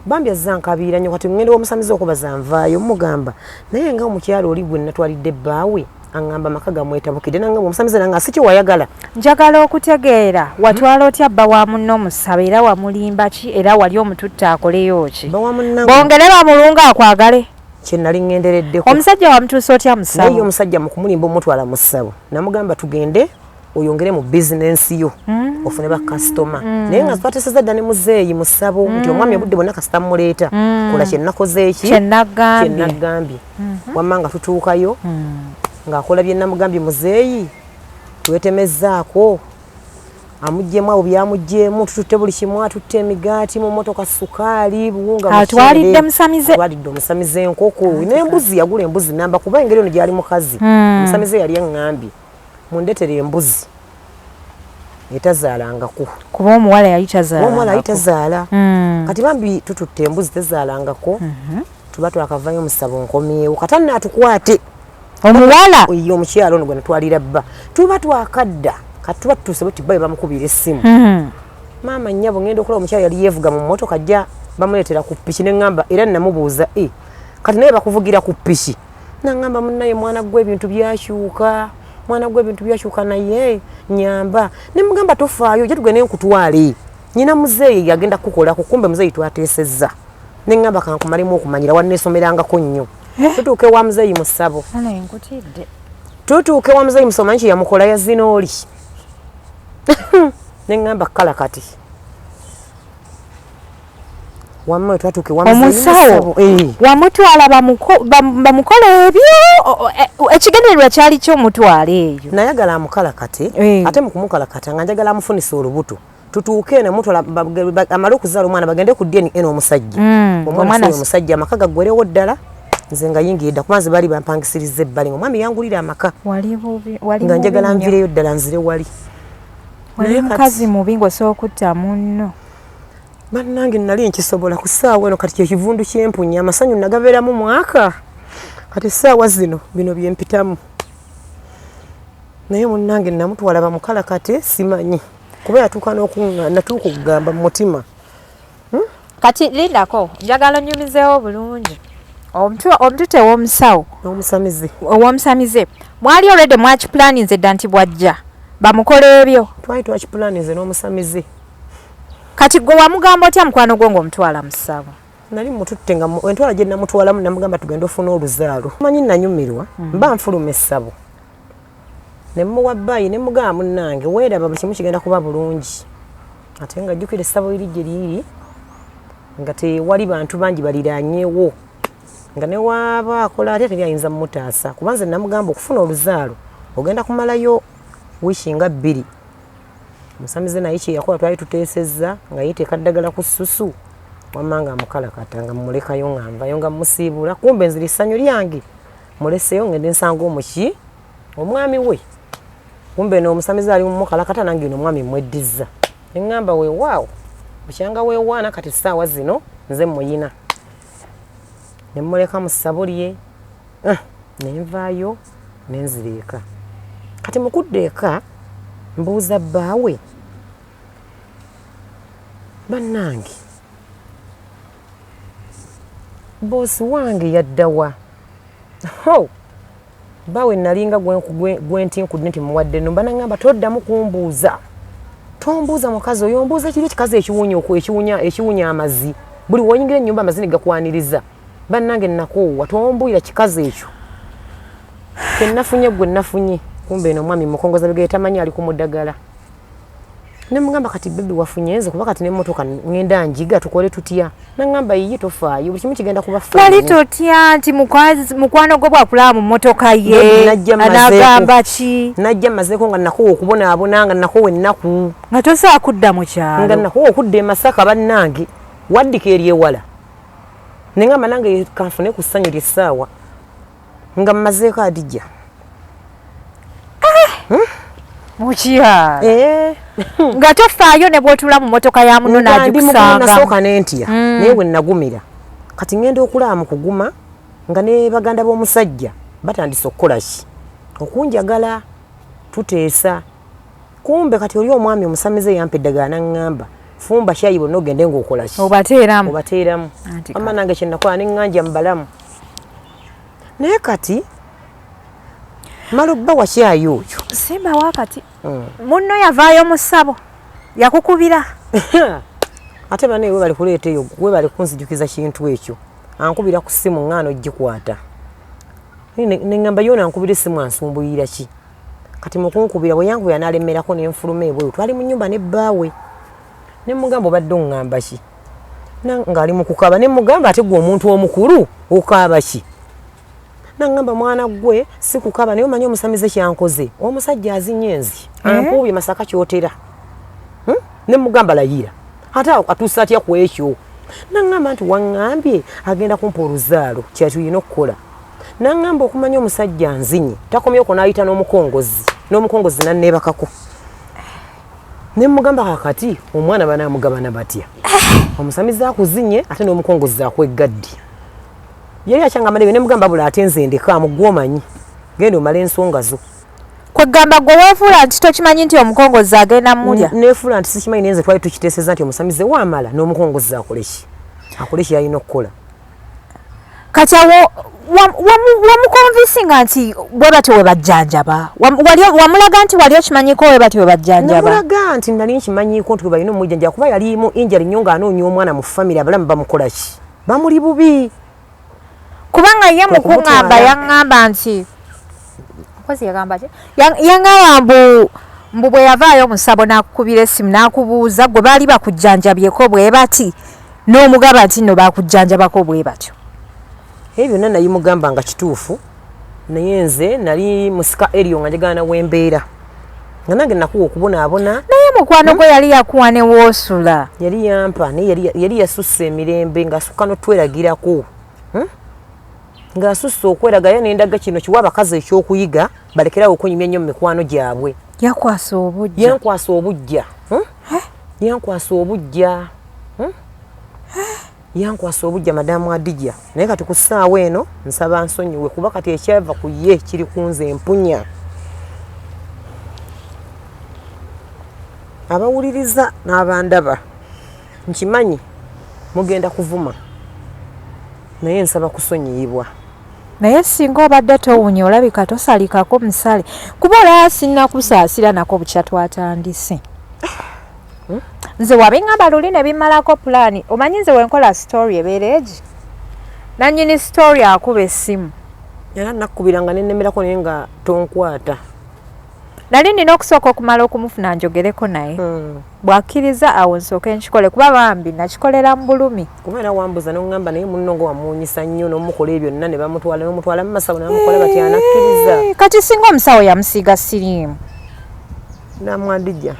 Bambi azza nkabiira nnyo. Kati ngenda ew'omusamize okwebaza, nvaayo mugamba naye nga omukyalo oli gwe natwalidde bbaawe aŋŋamba amaka gamwetabukidde, nangamba omusamize nanga si kyewayagala. Njagala okutegeera, watwala otya bba wa munno musaba, era wamulimba ki, era wali omututte akoleyo ki? Bongere bamulunga akwagale. Kye nali ŋŋendereddeko. Omusajja wamutuusa otya musabo? Naye omusajja mu kumulimba omutwala mu ssabo, namugamba tugende oyongere mu bizinensi yo, ofune bakasitoma. Naye nga twateseza dda ne muzeeyi mu ssabo nti omwami obudde bwonna kasita muleeta, kola kye nakoze eki kye nagambye. Wamma nga tutuukayo ng'akola bye namugambye muzeeyi, twetemezzaako amuggyemu abo byamuggyemu, tututte buli kimu, atutte emigaati mu motoka, sukaali, buwunga. Atwalidde musamize. Atwalidde omusamize enkoko n'embuzi, yagula embuzi namba kuba engeri ono gyali mukazi. Omusamize yali aŋŋambye mundeetere embuzi etazaalangako. Kuba omuwala yali omuwala yali tazaala. Kati bambi tututte embuzi tezaalangako, tuba twakavayo musabo nkomyewo kata naatukwate. Omuwala? Oyo omukyalo ono gwe natwalira bba, tuba twakadda kati tuba tutuuse bwe tibba bamukubira essimu, maama nnyabo ngenda okulaba omukyalo yali yeevuga mu mmotoka ajja bamuleetera ku piki. Ne ŋŋamba era namubuuza, e kati naye bakuvugira ku piki? Naŋŋamba munnaye mwana gwe ebintu byakyuka, mwana gwe ebintu byakyuka, naye nyamba. Ne mugamba tofaayo, ojja tugende nkutwale, nyina muzeeyi yagenda kukukolako. Kumbe muzeeyi twateesezza. Ne ŋŋamba kankumalemu okumanyira wanneesomerangako nnyo. Tutuuke wa muzeeyi mu ssabo, tutuuke wa muzeeyi musoma nki yamukola yazina oli. Ne ŋŋamba kala kati wamma twatuuke. Omusawo wamutwala bamukole ebyo, ekigendererwa kyali kyomutwala eyo? Nayagala amukala kati, ate mu kumukalakata nga njagala amufunisa olubuto, tutuuke eno mutwala amale okuzaala omwana bagende ku DNA n'omusajja, omwana omusajja amaka gaggwerewo ddala. Nze nga yingira dda kuba nze baali bampangisiriza ebbali nga omwami yangulira amaka nga njagala nvireyo ddala nzire wali. Wali mukazi mubi ng'osobola okutta munno. Bannange nali nkisobola ku ssaawa eno. Kati kyekivundu kyempunya amasanyu nagabeeramu mwaka, kati essaawa zino bino byempitamu. Naye munnange namutwala bamukala kati simanyi kuba yatuuka n'okuŋŋa natuuka okugamba mu mutima. Kati lindako, njagala onyumizeewo bulungi. Omutute ew'omusawo n'omusamize. Ow'omusamize, mwali already mwakipulaninze dda nti bwajja bamukola ebyo? Twali twakipulaninze n'omusamize. Kati gwe wamugamba otya mukwano gwo ng'omutwala mu ssabo? Nali mututte nga entwala gye namutwalamu, namugamba tugende ofune oluzaalo. Manyi nanyumirwa, mba nfuluma essabo ne muwa bbayi ne mugamba munnange weeraba buli kimu kigenda kuba bulungi. Ate nga jjukira essabo liri gye liri nga tewali bantu bangi baliraanyewo, nga ne waaba akola atya teri ayinza mumutaasa, kuba nze namugamba okufuna oluzaalo ogenda kumalayo wiiki nga 2. Omusamize naye kyeyakola twali tuteesezza nga yeteeka ddagala ku ssusu, wamma nga amukalakata nga mumulekayo nga nvayo nga mmusiibula. Kumbe nzira essanyu lyange muleseyo ngende nsanga omuki omwami we. Kumbe n'omusamize ali mumukalakata, nange eno omwami mweddizza. Neŋŋamba weewaawo bukyanga weewaana, kati essaawa zino nze muyina. Ne mmuleka mu ssabo lye, nenvaayo nenzira eka. Kati mukudda eka mbuuza bbaawe, bannange boosi wange yaddawa? Ho bbaawe nalinga gwenti nkudde nti muwadde numba, naŋŋamba toddamu kumbuuza, tombuuza mukazi oyo, ombuuza kiri ekikazi ekiwunya ekiwunya amazzi, buli woyingira ennyumba amazzi ne gakwaniriza. Bannange nakoowa, tombuulira kikazi ekyo kyenafunye gwe nafunye. Kumbe eno omwami mukongoza bigere tamanyi ali ku mudagala. Ne mugamba kati baby wafunye nze kuba kati n'emmotoka ŋŋenda njiga, tukole tutya? Naŋŋamba yiyi tofaayo, buli kimu kigenda kuba wali totya nti mukwano gwo bwakulaba mu mmotoka ye anagamba ki? Najja mazeeko nga nakowa okubonaabona, nga nakowa ennaku. Nga tosobola kudda mu kyalo. Nga nakowa okudda e Masaka. Bannange waddika eri ewala, neŋŋamba nange kanfune ku ssanyu lyessaawa nga mmazeeko Adijja. Mukyala nga tofaayo ne bwotula mu motoka ya muno nagikusanga. Nasooka nentya, naye bwe nagumira kati ŋŋenda okulaba mu kuguma nga ne baganda b'omusajja batandise okukola ki okunjagala, tuteesa. Kumbe kati oli omwami omusamize yampa eddagala n'aŋŋamba fumba kyayi bonna ogende ng'okola ki, obateeramu, obateeramu. Ama nange kye nakola ne ŋŋanja mu balamu. Naye kati mala obba wakyayi oyo simba wakati munno yavaayo mu ssabo yakukubira. Ate bane we bali kuleeta eyo, we bali kunzijukiza kintu ekyo, ankubira ku ssimu ŋŋaana ogikwata, neŋŋamba yoona ankubira essimu ansumbuyira ki? Kati mukunkubira bwe yankubira n'alemerako nenfuluma ebweru, twali mu nnyumba ne bbaawe, ne mugamba obadde oŋŋamba ki? Ng'ali mu kukaaba, ne mugamba ate gwe omuntu omukulu okaaba ki? Naŋŋamba mwana gwe si kukaaba, naye omanyi omusamize kyankoze, omusajja azinye enzi ampuubye Masaka kyotera. Ne mugamba layira ate atuusa atya ku ekyo? Naŋŋamba nti waŋŋambye agenda kumpa oluzaalo, kyatulina okukola. Naŋŋamba okumanya omusajja nzinye takomye okwo, n'ayita n'omukongozi, n'omukongozi nanneebakako. Ne mugamba kakati omwana banaamugabana batya? Omusamize akuzinye ate n'omukongozi akwegaddi. Yali akyangamba nebyo, ne mugamba bula ate nze ndekaamu, gwe omanyi genda omala ensonga zo. Kwegamba gwe weefuula nti tokimanyi nti omukongozi agenda mulya? Neefuula nti sikimanyi, naye nze twali tukiteeseza nti omusamize waamala n'omukongozi akole ki, akole ki yalina okukola. Kati awo wamukonvinsinga nti bwe batyo we bajjanjaba? Wamulaga nti wali okimanyiko we batyo we bajjanjaba? Namulaga nti nali nkimanyiko nti we balina omujjanjaba, kuba yali mu injury nnyo ng'anoonya omwana mu famire, abalamu bamukola ki, bamuli bubi. Kubanga ye mukuŋŋamba yaŋŋamba nti nkozi yagamba ki, yaŋŋamba mbu bwe yavaayo omusabo n'akukubira essimu n'akubuuza gwe baali bakujjanjabyeko bwe bati, n'omugaba nti nno bakujjanjabako bwe batyo. Ebyo byonna nayimugamba nga kituufu, naye nze nali musika erio nga njagala wembeera nga nange nakuwa okubonaabona. Naye mukwano gwe yali yakuwa ne woosula? Yali yampa, naye yali yasussa emirembe ng'asukka n'otweragirako, ng'asussa okweraga. Ye nendaga kino kiwa abakazi ekyokuyiga, balekerawo okunyumya ennyo mu mikwano gyabwe. Yakwasa obujja? Yankwasa obujja, yankwasa obujja, yankwasa obujja madamu Adija. Naye kati ku ssaawa eno nsaba nsonyiwe, kuba kati ekyava ku ye kiri kunze mpunya. Abawuliriza n'abandaba nkimanyi mugenda kuvuma, naye nsaba kusonyiyibwa. Naye singa obadde towunya olabika tosalikako musale, kuba olaba sinnakusaasira nako bukya twatandise. Nze wabiŋŋamba luli ne bimmalako pulaani. Omanyi nze wenkola story ebeera egi, nannyini story akuba essimu. Era nakkubiranga nennemerako naye nga tonkwata. Nali nina okusooka okumala okumufuna njogereko naye, bw'akkiriza awo nsooke nkikole, kuba bambi nakikolera mu bulumi. Kuba era wambuza noŋŋamba naye munno nga wamuwunyisa nnyo n'omukola ebyo byonna ne bamutwala n'omutwala mu masawo ne bamukola batya, anakkiriza? Kati singa omusawo yamusiiga siriimu. Namwadija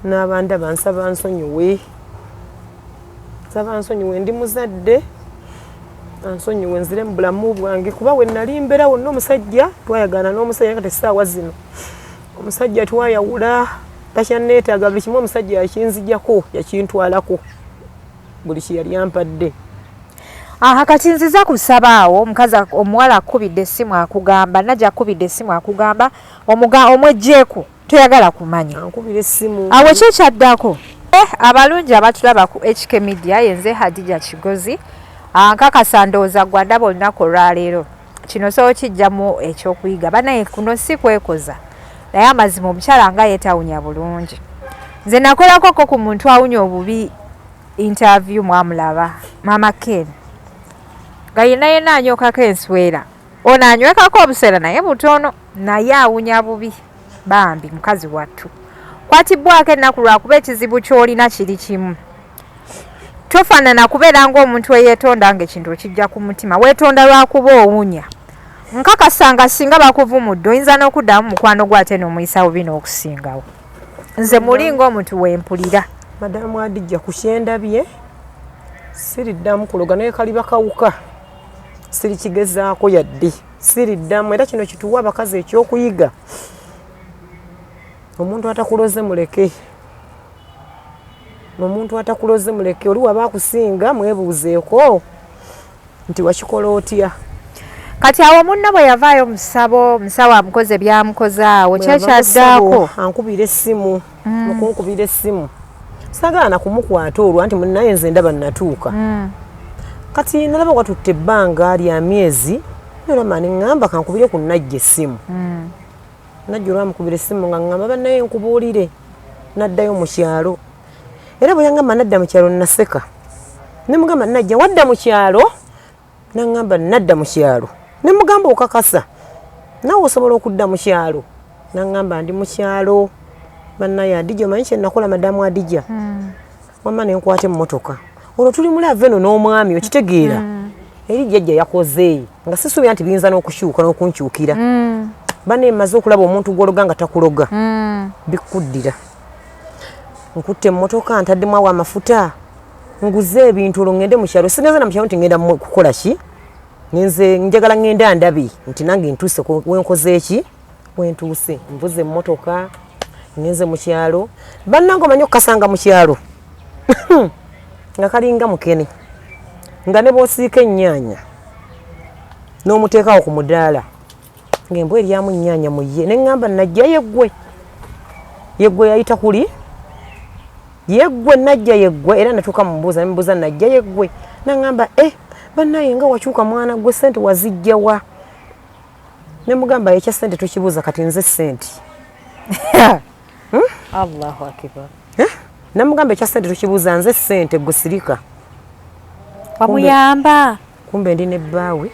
n'abandaba nsaba nsonyiwe, nsaba nsonyiwe, ndi muzadde, ansonyiwe nzire mu bulamu bwange, kuba we nali mbeera wonna omusajja twayagaana n'omusajja, kati essaawa zino omusajja twayawula, takyanneetaaga, buli kimu omusajja yakinzijako, yakintwalako buli kye yali ampadde. Aha, kati nziza kusaba awo omukazi omuwala akubidde essimu akugamba, Najja akubidde essimu akugamba omwejjeeko toyagala kumanya. Ankubira essimu. Awo ki ekyaddako? Abalungi abatulaba ku HK Media, yenze Hadija Kigozi. Nkakasa ndowooza gwe andaba olunaku olwaleero kino sobola kijjamu ekyokuyiga. Banaye kuno si kwekoza, naye amazima omukyala nga yeetawunya bulungi. Nze nakolakoko ku muntu awunya obubi interview, mwamulaba Mama Ken nga yenna yenna anyookako enswera, ono anywekako obuseera naye butono, naye awunya bubi bambi mukazi wattu. Kwatibwako ennaku lwakuba ekizibu ky'olina kiri kimu, tofaanana kubeera ng'omuntu eyeetonda ng'ekintu okijja ku mutima, weetonda lwakuba owunya. Nkakasa nga singa bakuvumudde oyinza n'okuddamu mukwano gwo ate n'omuyisa bubi n'okusingawo. Nze muli ng'omuntu wempulira. Madamu Adija, ku kyendabye siriddamu kuloga, naye kaliba kawuka sirikigezaako yadde, siriddamu. Era kino kituwa abakazi ekyokuyiga, omuntu atakuloze muleke, omuntu atakuloze muleke. Oli waba akusinga mwebuuzeeko nti wakikola otya. Kati awo munno bwe yavaayo musabo, musawo amukoze byamukoze awo, kyekyaddaako ankubira essimu. Mukunkubira essimu saagala na kumukwata olwa nti munnaye nze ndaba natuuka. Kati nalaba watutte ebbanga lya myezi nolama ne ŋŋamba kankubire ku Najja essimu. Najja olwamukubira essimu nga ŋŋamba bannaye nkubuulire naddayo mu kyalo. Era bwe yaŋŋamba nadda mu kyalo naseka. Ne mugamba Najja wadda mu kyalo? Naŋŋamba nadda mu kyalo. Ne mugamba okakasa naawe osobola okudda mu kyalo? Naŋŋamba ndi mu kyalo. Bannaye Adija omanyi kye nakola madamu Adija? Wamma ne nkwata emmotoka. Olwo tuli mu love eno n'omwami okitegeera. Eri jjajja yakoze nga sisuubira nti biyinza n'okukyuka n'okunkyukira. Banne mmaze okulaba omuntu gw'ologa nga takuloga. Bikuddira. Nkutte emmotoka ntaddemu awo amafuta nguze ebintu olwo ŋŋende mu kyalo. Sigenze na mu kyalo nti ŋŋenda kukola ki? Nze njagala ŋŋende andabe nti nange ntuuse wenkoze ki? Wentuuse. Nvuze emmotoka ŋŋenze mu kyalo. Bannange omanyi okukasanga mu kyalo nga kalinga mukene nga ne bw'osiika ennyaanya n'omuteekawo ku mudaala ng'embwa eryamu ennyaanya mu ye. Ne ŋŋamba Najja yeggwe, yeggwe yayita kuli yeggwe Najja yeggwe. Era natuuka mumubuuza ne mubuuza Najja yeggwe, naŋŋamba bannaye nga wakyuka mwana gwe ssente wazijja wa? Ne mugamba ekya ssente tokibuuza kati nze ssente. Allahu akbar. Namugamba ekya ssente tokibuuza nze ssente gwe sirika. Wamuyamba. Kumbe ndi ne bbaawe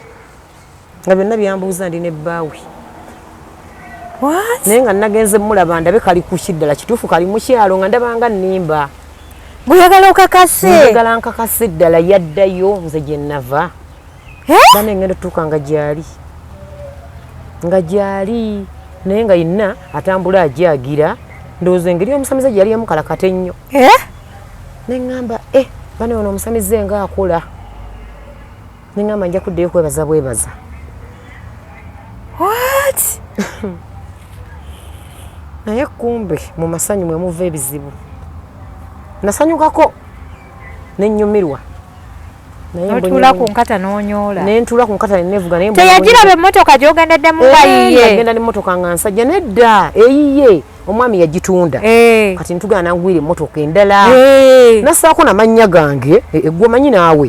nga byonna byambuuza ndi ne bbaawe. Naye nga nagenze mulaba ndabe kali ku ki ddala kituufu kali mu kyalo nga ndabanga nnimba. Bw'oyagala okakase. Njagala nkakase ddala yaddayo nze gye nava. Bane ngenda otuuka nga gyali. Nga gyali naye nga yenna atambula ajagira. Ndowooza engeri omusamize gye yali yamukalakata ennyo. Ne ŋŋamba bane ono omusamize nga akola. Ne ŋŋamba nja kuddayo kwebaza bwebaza. What? Naye kumbe mu masanyu mwe muva ebizibu. Nasanyukako ne nnyumirwa. N'otuula ku nkata n'onyoola. Ne ntuula ku nkata ne neevuga naye Teyagiraba emmotoka gy'ogendeddemu nga yiye. Yagenda n'emmotoka nga nsajja nedda eyiye omwami yagitunda. Kati ntugana nangwira emmotoka endala. Nassaako n'amannya gange gwe omanyi naawe.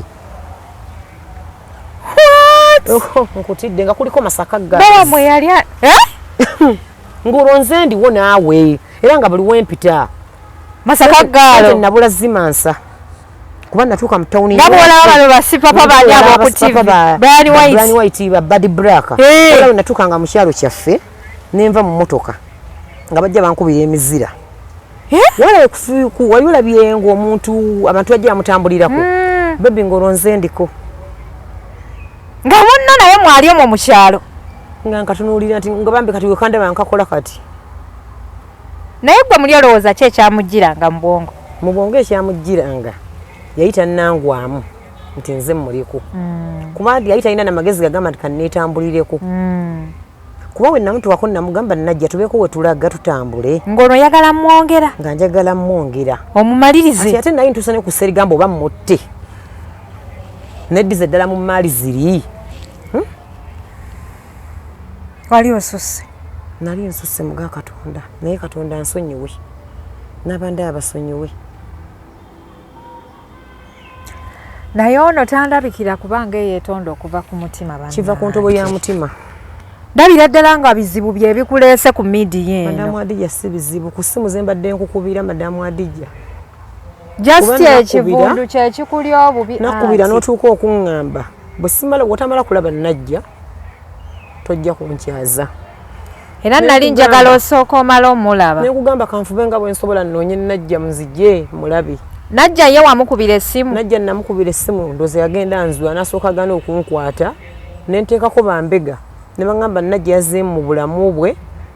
Nkutidde nga kuliko Masaka Girls. Baba mwe yali Ng'olwo nze ndiwo naawe era nga buli wempita. Masaka Girls. Nabula zimansa. Kuba natuuka mu tawuni nga bw'olaba bano basipapa bani abo ku TV Brian White, Brian White ba Bad Black. Olaba natuuka nga mu kyalo kyaffe ne nva mu mmotoka nga bajja bankubira emizira. Wali olabye ng'omuntu abantu bajja bamutambulirako. Baby ng'olwo nze ndiko. Nga munno naye mwali omwo mu kyalo. Nga nkatunuulira nti nga bambi kati wekandaba nkakola kati. Naye gwe muli olowooza ki ekyamugiranga mu bwongo? Mu bwongo ekyamugiranga yali tannangwamu nti nze mmuliko. Kuba yali talina na magezi gagamba nti kanneetambulireko. Kuba we namutuwako namugamba Najja tubeeko we tulaga tutambule. Ng'ono oyagala mwongera? Nga njagala mwongera. Omumalirize. Ati ate naye ntuuse ne ku sserigamba oba mmutte. Neddiza eddala mu mmaali ziri. Wali osusse? Nali nsusse muga Katonda naye Katonda nsonyiwe. N'abandi abasonyiwe. Naye ono tandabikira kubanga eyeetonda okuva ku mutima bannange. Kiva ku ntobo ya mutima. Ndabira ddala nga bizibu bye bikuleese ku midiya eno. Madamu Adija si bizibu ku ssimu ze mbadde nkukubira Madamu Adija. Just ekivundu kye kikuli obubi. Nakubira n'otuuka okuŋŋamba bwe simala bw'otamala kulaba Najja tojja kunkyaza. Era nali njagala osooka omala omulaba. Ne nkugamba kanfube nga bwe nsobola nnoonye Najja nzije mulabe. Najja ye wamukubira essimu? Najja namukubira essimu ndowooza yagenda anzula n'asooka agaana okunkwata ne nteekako bambega ne baŋŋamba Najja yazzeemu mu bulamu bwe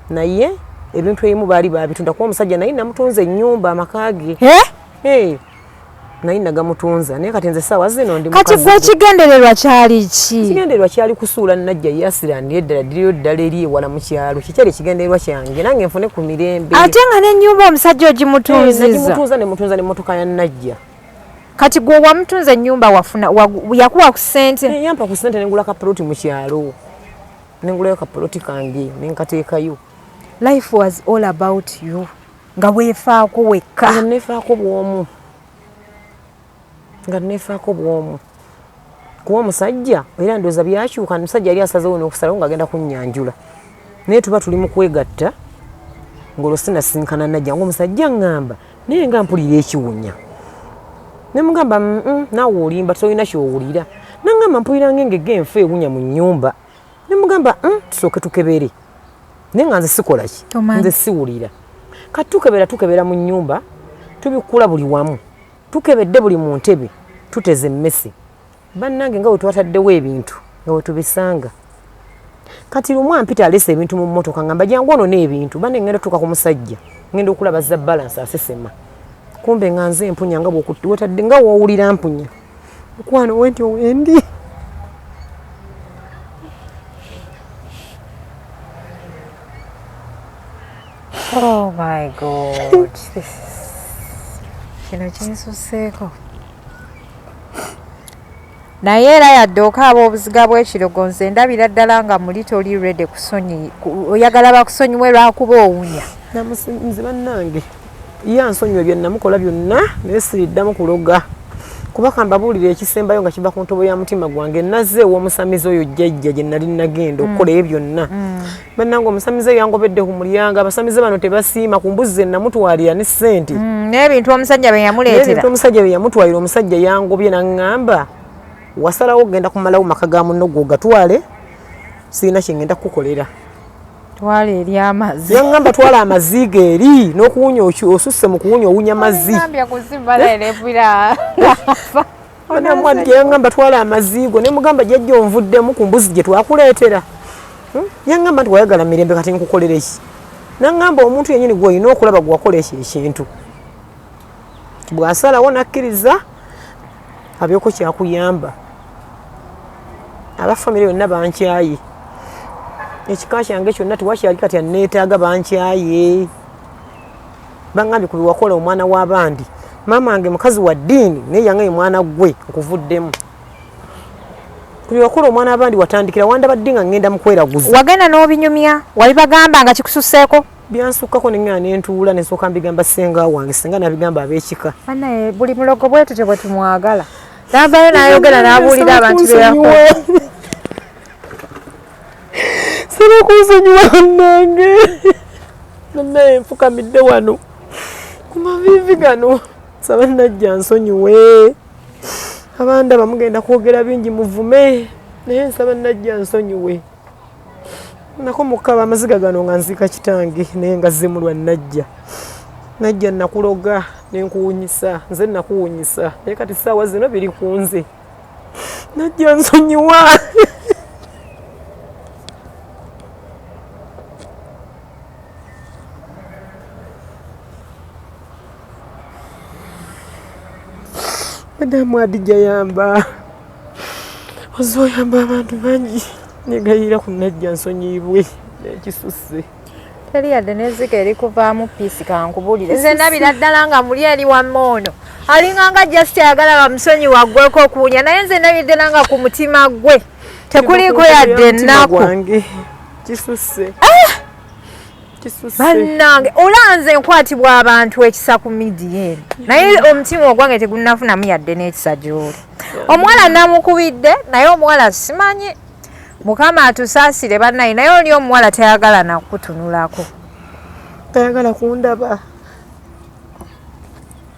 naye ebintu ebimu baali baabitunda kuba omusajja naye namutunza ennyumba amaka ge. Naye nagamutunza naye kati nze essaawa zino ndi Kati gwe ekigendererwa kyali ki? Ekigendererwa kyali kusuula Najja yasiranire ddala ddiriyo ddala eri ewala mu kyalo. Kikyali ekigendererwa kyange nange nfune ku mirembe. Ate nga n'ennyumba omusajja ogimutunzizza. Nagimutunza ne mutunza n'emmotoka ya Najja. Kati gwe wamutunza ennyumba wafuna yakuwa ku ssente? Yampa ku ssente ne ngula ka plot mu kyalo. Nengulayo kapoloti kange nenkateekayo. Life was all about you, nga weefaako wekka. Nga neefaako bw'omu, nga neefaako bw'omu. Kuba omusajja era ndowooza byakyuka, omusajja yali asazeewo n'okusalawo ng'agenda kunnyanjula, naye tuba tuli mu kwegatta ng'olwo sinasinkana najja, ng'omusajja ŋŋamba naye nga mpulira ekiwunya, ne mugamba naawe olimba tolina ky'owulira, naŋŋamba mpulira ng'engege enfa ewunya mu nnyumba, ne mugamba tusooke tukebere, naye nga nze sikola ki, nze siwulira. Kati tukebera tukebera mu nnyumba, tubikkula buli wamu, tukebedde buli mu ntebe, tuteze emmese, bannange nga bwe twataddewo ebintu nga bwe tubisanga. Kati lumu ampita aleese ebintu mu mmotoka, ngamba jangu onone ebintu, banne ngenda tuuka ku musajja, ngenda okulaba za balance asesema, kumbe nga nze mpunya nga bw'otadde nga w'owulira mpunya, mukwano wenti owendi. Oh my God, kino kinsuseeko. Naye era yadde okaaba obuziga bw'ekirogo, nze ndabira ddala nga muli toli ready kusonyi, oyagala bakusonyiwe lwakuba owunya. Nze bannange ye ansonyiwe bye namukola byonna, naye siriddamu kuloga, kuba kambabuulira ekisembayo nga kiva ku ntobo ya mutima gwange. Nazze ew'omusamize oyo jjajja gye nali nagenda okukola ebyo byonna, bannange omusamize yangobedde ku mulyango. Abasamize bano tebasiima ku mbuzi ze namutwalira ne ssente n'ebintu omusajja bye yamuleetera. N'ebintu omusajja bye yamutwalira. Omusajja yangobye n'aŋŋamba, wasalawo okugenda kumalawo maka ga munno gwe ogatwale, sirina kye ŋŋenda kukukolera. Twala eri amazzi. Yaŋŋamba twala amazzi ge eri n'okuwunya osusse mu kuwunya, owunya mazzi. Yaŋŋamba twala amazzi go, ne mugamba jjajja onvuddemu ku mbuzi gye twakuleetera. Yaŋŋamba nti wayagala mirembe, kati nkukolere ki? Naŋŋamba omuntu yennyini gw'olina okulaba gwe wakola ekyo ekintu, bw'asalawo n'akkiriza abeeko kyakuyamba. Aba famire yonna bankyaye, ekika kyange kyonna tewakyali kati anneetaaga, bankyaye, baŋŋambye ku bye wakola omwana w'abandi. Maama wange mukazi wa ddiini, naye yangaye mwana gwe nkuvuddemu ku bye wakola omwana w'abandi, watandikira wandaba ddi nga ŋŋenda mu kweraguza. Wagenda n'obinyumya, wabibagamba nga kikususeeko? Byansukkako, ne ŋŋenda ne ntuula ne nsooka mbigamba ssenga wange, senga nabigamba ab'ekika. Banaye buli mulogo bwe tutyo bwe tumwagala, n'avaayo n'ayogera n'abuulira abantu bye yakola. Saba kunsonyiwa bannange, nannaye nfukamidde wano ku maviivi gano, saba najja nsonyiwe. Abandaba mugenda kwogera bingi muvume, naye nsaba najja nsonyiwe. Nako mukaba amaziga gano nga nziika kitange, naye nga zimulwa najja. Najja nakuloga nenkuwunyisa, nze nakuwunyisa, naye kati saawa zino biri ku nze. Najja nsonyiwa. Madamu Adija yamba, oze oyamba abantu bangi, negayirira ku Najja nsonyiibwe nekisusse. Teri yadde n'ezzike erikuvaamu piisi, kankubulire. Nze ndabira ddala nga muli eri wamma ono alinga nga just ayagala bamusonyiwe aggweko okuwunya, naye nze ndabira ddala nga ku mutima gwe tekuliiko yadde ennaku. Kisusse. Bannange, olaba nze nkwatibwa abantu ekisa ku media eno, naye omutima ogwange tegunnafunamu yadde n'ekisa gy'oli. Omuwala namukubidde, naye omuwala simanyi, Mukama atusaasire bannaye, naye oli omuwala tayagala nakutunulako. Tayagala kundaba.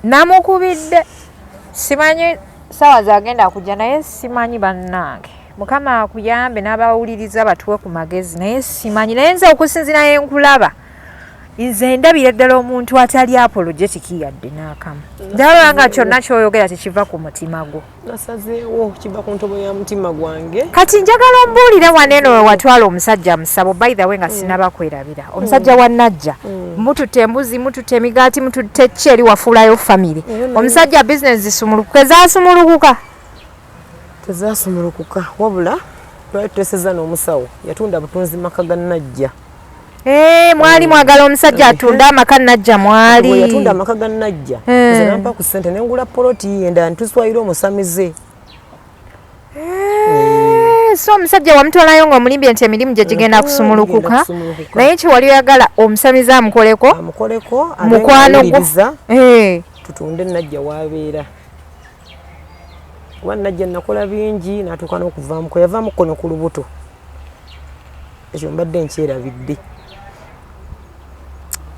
Namukubidde, simanyi sawa zagenda kujja, naye simanyi bannange. Mukama akuyambe n'abawuliriza batuwe ku magezi, naye simanyi, naye nze okusinziira yenkulaba, nze ndabira ddala omuntu atali apologetic yadde n'akamu. Ndaba nga kyonna ky'oyogera tekiva ku mutima gwo. Nasazeewo kiva ku ntobo ya mutima gwange. Kati njagala ombuulire wano eno we watwala omusajja musabo, by the way nga sinaba kwerabira, omusajja wa Najja, mututte embuzi, mututte emigaati, mututte ki eri, wafuulayo family. Omusajja bizinesi zisumulukuka, ezasumulukuka? Tezasumulukuka, wabula twali tuteseza n'omusawo yatunda butunzi maka ga Najja. Eh, mwali mwagala omusajja atunde amaka Najja mwali. Yatunda amaka ga Najja, nze nampa ku ssente nengula poloti endala ntuswayira omusamize. So omusajja wamutwalayo ng'omulimbye nti emirimu gye gigenda kusumulukuka, naye kye wali oyagala omusamize amukoleko, amukoleko mukwano gwo tutunde Najja wabeera. Kuba Najja nakola bingi n'atuuka n'okuvaamu, kwe yavaamu kkono ku lubuto, ekyo mbadde nkyerabidde.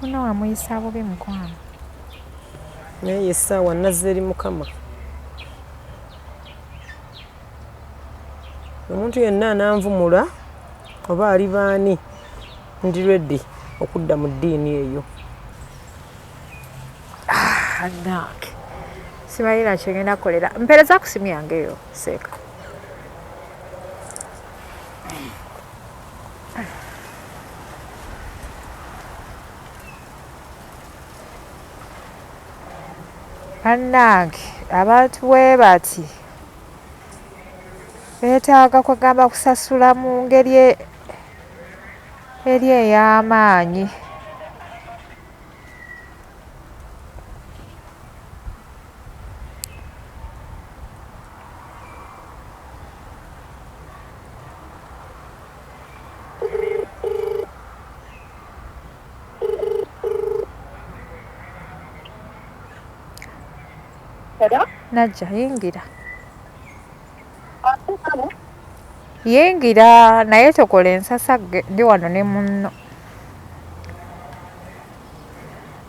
Muno wamuyisa bubi mukwano. Naye essaawa nazza eri Mukama. Omuntu yenna ananvumula oba ali baani, ndi ready okudda mu ddiini eyo. Nange simanyi kyengenda kukolera. Mpeereza ku simu yange eyo seeka. Bannange abantu bwe bati beetaaga kwegamba kusasula mu ngeri eri ey'amaanyi. Najja yingira. Yingira naye tokola ensasagge, ndi wano ne munno.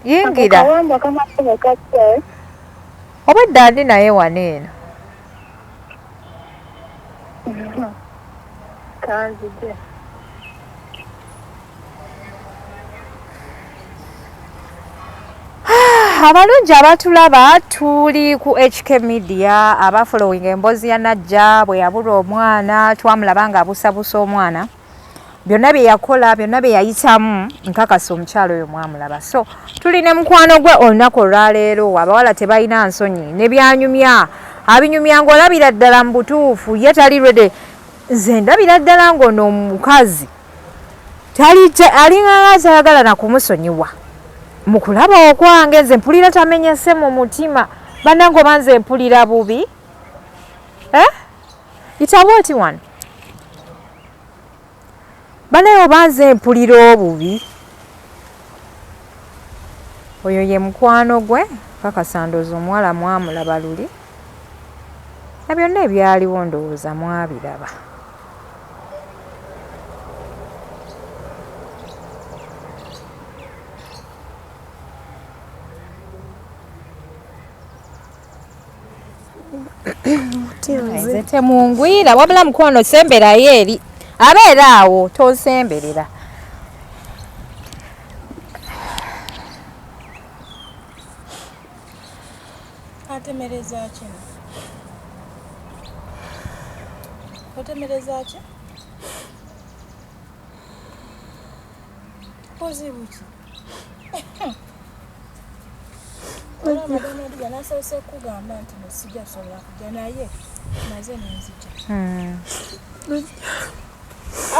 Yingira. Obwedda ndi naye wano eno. Abalungi abatulaba tuli ku HK Media, abafollowing emboozi ya Najja bwe yabulwa omwana, twamulaba nga abusabusa omwana, byonna bye yakola, byonna bye yayitamu, nkakasa omukyalo oyo mwamulaba. So tuli ne mukwano gwe olunaku olwaleero. Abawala tebalina nsonyi ne byanyumya, abinyumya ng'olabira ddala mu butuufu ye tali ready. Nze ndabira ddala ng'ono omukazi alinganga tayagala na kumusonyiwa. Mu kulaba okwange nze mpulira tamenyese mu mutima. Bannange oba nze mpulira bubi? Itabu oti wano. Banaye oba nze mpulira obubi? Oyo ye mukwano gwe, kakasa ndowooza omuwala mwamulaba luli. Na byonna ebyaliwo ndowooza mwabiraba. Nze temungwira wabula mukwano semberayo eri abeera awo tonsemberera. Atemereza ki? Otemereza ki? Buzibu ki? Olaba nasoose kugamba nti sijja kusobola kujja naye maze nenzija.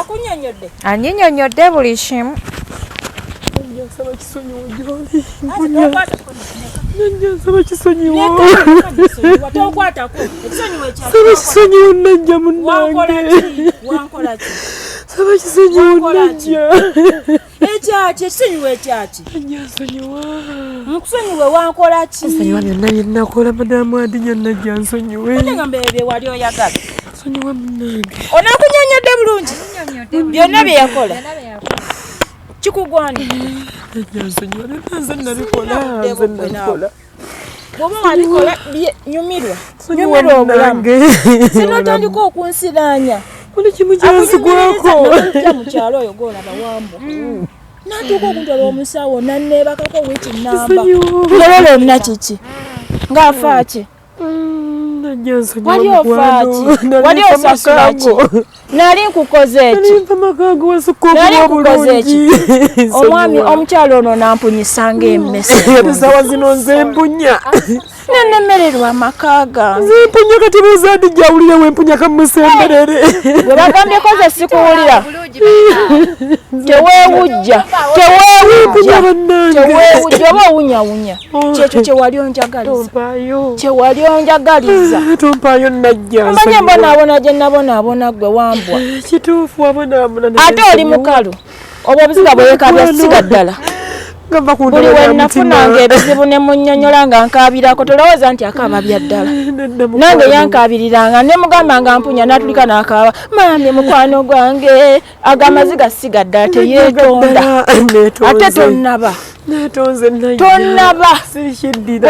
Akunnyonnyodde? Annyonnyodde buli kimu. Nsaba kisonyiwo gy'oli. Nsaba kisonyiwo. Tokwatako. Ekisonyiwo ekya. Nsaba kisonyiwo Najja munnange. Wankola ki? Nsaba kisonyiwo Najja. Ekyaki, ekisonyiwo ekyaki? Najja nsonyiwa. Nkusonyiwe wankola ki? Nsonyiwa byonna bye nnakola madamu Adija Najja nsonyiwe. Ate nga mbeera bye wali oyagala. Nsonyiwa munnange. Onaakunnyonnyodde bulungi? Byonna bye yakola. Kikugwana. Najja nsonyiwa byonna nze nabikola. Nze nabikola. Bw'oba wabikola nyumirwa. Nyumirwa obulamu. Sinotandika okunsiraanya. Buli kimu kyansigwako. Akunyumiriza mu kyalo oyo gw'olaba wambwa. Natuuka okuntwala omusawo nanneebakako wiiki nnamba. Lero lwonna kiki? Ng'afa ki? Najja nsonyiwa Wali ofa ki? Wali osasula ki? Nali nkukoze ki? Nali nkukoze ki? Omwami omukyalo ono nampunyisa ng'emmese. Essaawa zino nze mpunya. Nenemererwa amaka gange. Nze mpunya kati buuza Hadija awulire wempunya kamusemberere. Gwe bagambye ko nze sikuwulira. Teweewujja. Teweewujja. Teweewujja oba owunyawunya. Kyekyo kye wali onjagaliza. Tompaayo. Kye wali onjagaliza. Tompaayo najja. Omanye mbonaabona gye nabonaabona ggwe wambwa. Kituufu wabonaabona. Ate oli mukalu. Obwo obuziga bwe weekaabya siga ddala. Buli we nafunanga ebizibu ne munnyonnyola nga nkaabirako tolowooza nti akaaba bya ddala. Nange yankaabiriranga ne mugamba nga mpunya n'atulika n'akaaba maami mukwano gwange ago amaziga siga ddala teyeetonda. Ate tonnaba. Tonnaba.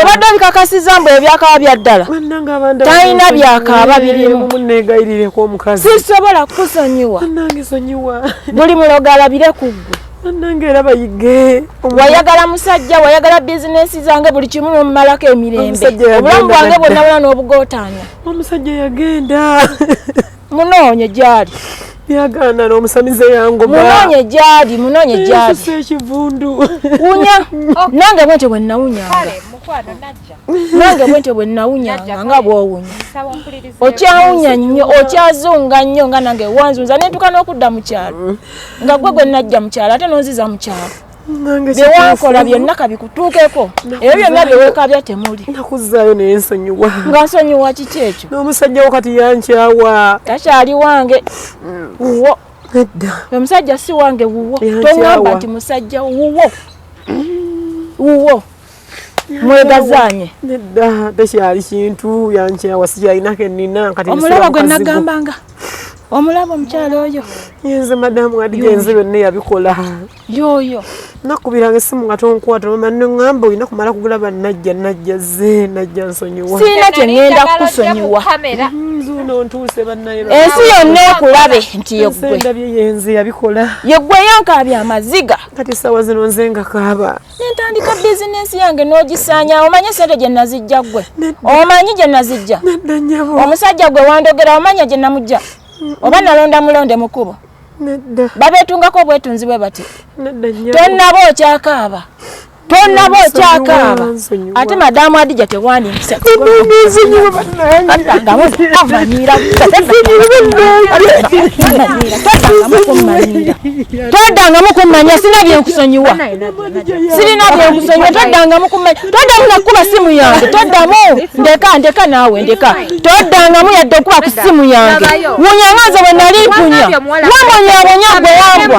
Obadde obikakasizza mbu ebyakaaba bya ddala. Talina byakaaba birimu. Sisobola kukusonyiwa. Buli mulogo alabire ku ggwe. Bannange era bayige. Wayagala musajja, wayagala bizinensi zange buli kimu n'omumalako emirembe. Obulamu bwange bwonna bwonna n'obugootaanya. Omusajja yagenda. Munoonye gy'ali. Yagaana n'omusamize yangoba. Munoonye gy'ali, munoonye gy'ali. Nsusa ekivundu. Wunya. Nange bwentyo bwe nnawunyanga. Kale mukwano najja. Nange bwentyo bwe nnawunyanga nga bw'owunya. Okyawunya nnyo, okyazunga nnyo nga nange wanzunza ne ntuuka n'okudda mu kyalo. Nga gwe gwe najja mu kyalo ate n'onziza mu kyalo. Bye wankola byonna kabikutuukeko. Ebyo byonna bye weekabya temuli. Nakuzzaayo naye nsonyiwa. Nga nsonyiwa kiki ekyo? N'omusajja wo kati yankyawa. Takyali wange. Wuwo. Nedda. Omusajja si wange wuwo. Toŋŋamba nti musajja wuwo. Wuwo. Mwegazaanye. Nedda takyali kintu yankyawa sikyalina ke nnina kati. Omulaba gwe nagambanga. Omulaba omukyala oyo. Yenze madamu Hadija nze byonna yabikola. Yoyo. Nakubiranga essimu nga tonkwata mama neŋŋamba olina kumala kugulaba najja najja ze najja nsonyiwa. Sirina kye ŋŋenda kukusonyiwa. Nzuuno ntuuse bannaye. Ensi yonna ekulabe nti yeggwe. Ndabye yenze yabikola. Yeggwe yankaabya amaziga. Kati essaawa zino nze nga kaaba. Nentandika bizinensi yange n'ogisaanya omanye ssente gye nazijja ggwe. Omanyi gye nazijja. Nedda nnyabo. Omusajja gwe wandogera omanya gye namujja. Oba nalonda mulonde mu kkubo. Babeetungako obwetunzi bwe bati. Tonnaba okyakaaba. Tonnaba okyakaaba. Ate madamu Hadija tewandimpisa. Toddangamu kummanya sirina bye nkusonyiwa. Sirina bye nkusonyiwa toddangamu kummanya. Toddamu nakuba simu yange. Toddamu ndeka ndeka naawe ndeka. Toddangamu yadde okuba ku simu yange. Wunya nze bwe nali mpunya. Wambonyabonya gwe wambwa.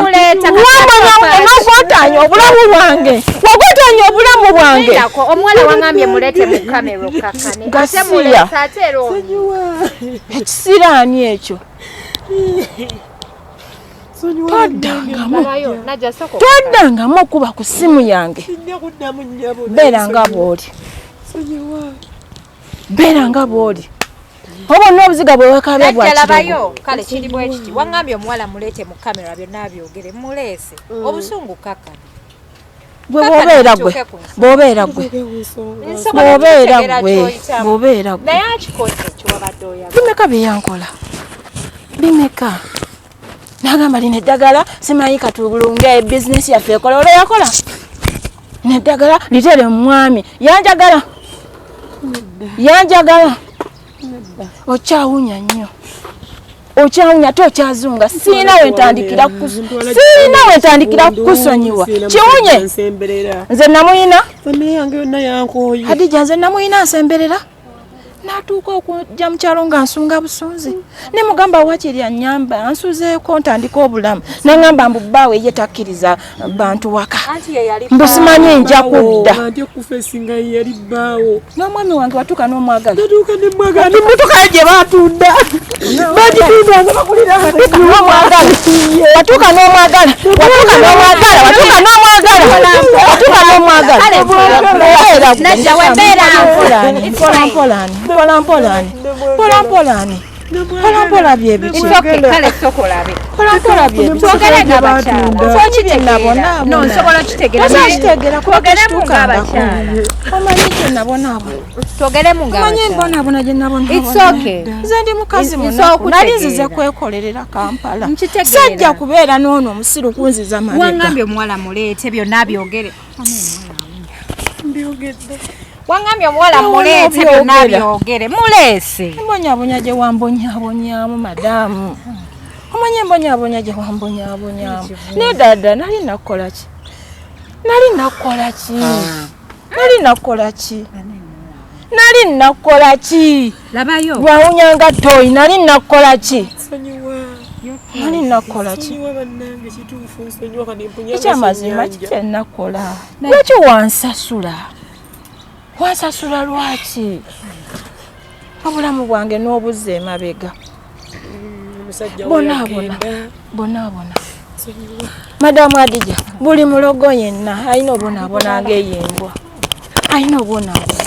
Wambonyabonya n'ogwotaanya obulamu bwange. Wagwotaanya obulamu bwange. Omuwala wangambye muleete mu kamera okkakkane. Ate muleete ate era ekisiraani ekyo. Toddangamu okuba ku ssimu yange. Beera nga bw'oli. Beera nga bw'oli. Oba n'obuziga bwe weekaabya bwa kirego. Kale kiri bwe kiti. Wangambye omuwala muleete mu kamera byonna abyogere. Muleese. Obusungu kkakkana. Gwe bw'obeera gwe. Bw'obeera gwe. Bw'obeera gwe. Bw'obeera gwe. Naye akikoze ky'obadde oyagala. Bimeka bye yankola. Bimeka. Nagamba lino eddagala simanyi katulunge bizinesi yaffe ekola olwo yakola. N'eddagala litere mu mwami. Yanjagala. Yanjagala. Okyawunya nnyo. Okyawunya ate okyazunga. Sirina we ntandikira kukusonyiwa. Kiwunye. Nze namuyina. Hadija nze namuyina nsemberera. Natuuka okujja mu kyalo nga nsunga busunzi. Ne mugamba wakiri annyamba ansuzeeko ntandika obulamu. N'aŋŋamba mbu bbaawe ye takkiriza bantu waka. Mbu simanyi nja kudda. N'omwami wange watuuka n'omwagala. Emmotoka gye baatunda. Bagitundanga bakulira. Watuuka n'omwagala. Watuuka n'omwagala. Watuuka n'omwagala. Watuuka n'omwagala. Najja wembeera mpola mpolani. Mpola mpolani. Mpola mpolani. Mpola mpola bye biki. Kale sokolabe. Mpola mpola bye biki. Twogere ng'abakyala. Okitegeera. No, nsobola okitegeera. Okitegeera twogeremu ng'abakyala. Omanyi gye nabonaabona. Twogeremu ng'abakyala. Omanyi embonaabona gye nabonaabona. It's okay. Nze ndi mukazi munaku. Nali nzize kwekolerera Kampala. Sajja kubeera n'ono omusiru kunziza mabega. Wangambye omuwala muleete byonna abyogere. Mbyogedde. Wangambye omuwala muleete byonna byogere. Muleese. Embonyabonya gye wambonyabonyamu madaamu. Omanyi embonyabonya gye wambonyabonyamu. Naye dada nali nakukola ki? Nali nakukola ki? Nali nakukola ki? Nali nakukola ki? Labayo. Lwawunyanga toyi nali nakukola ki? Nali nakukola ki? Ekyamazima ki kye nakola? Lwaki wansasula? Wansasula lwaki? Obulamu bwange n'obuzza emabega. Bonaabona, bonaabona. Madamu Adija, buli mulogo yenna alina obonaabona ng'eyo embwa. Alina obonaabona.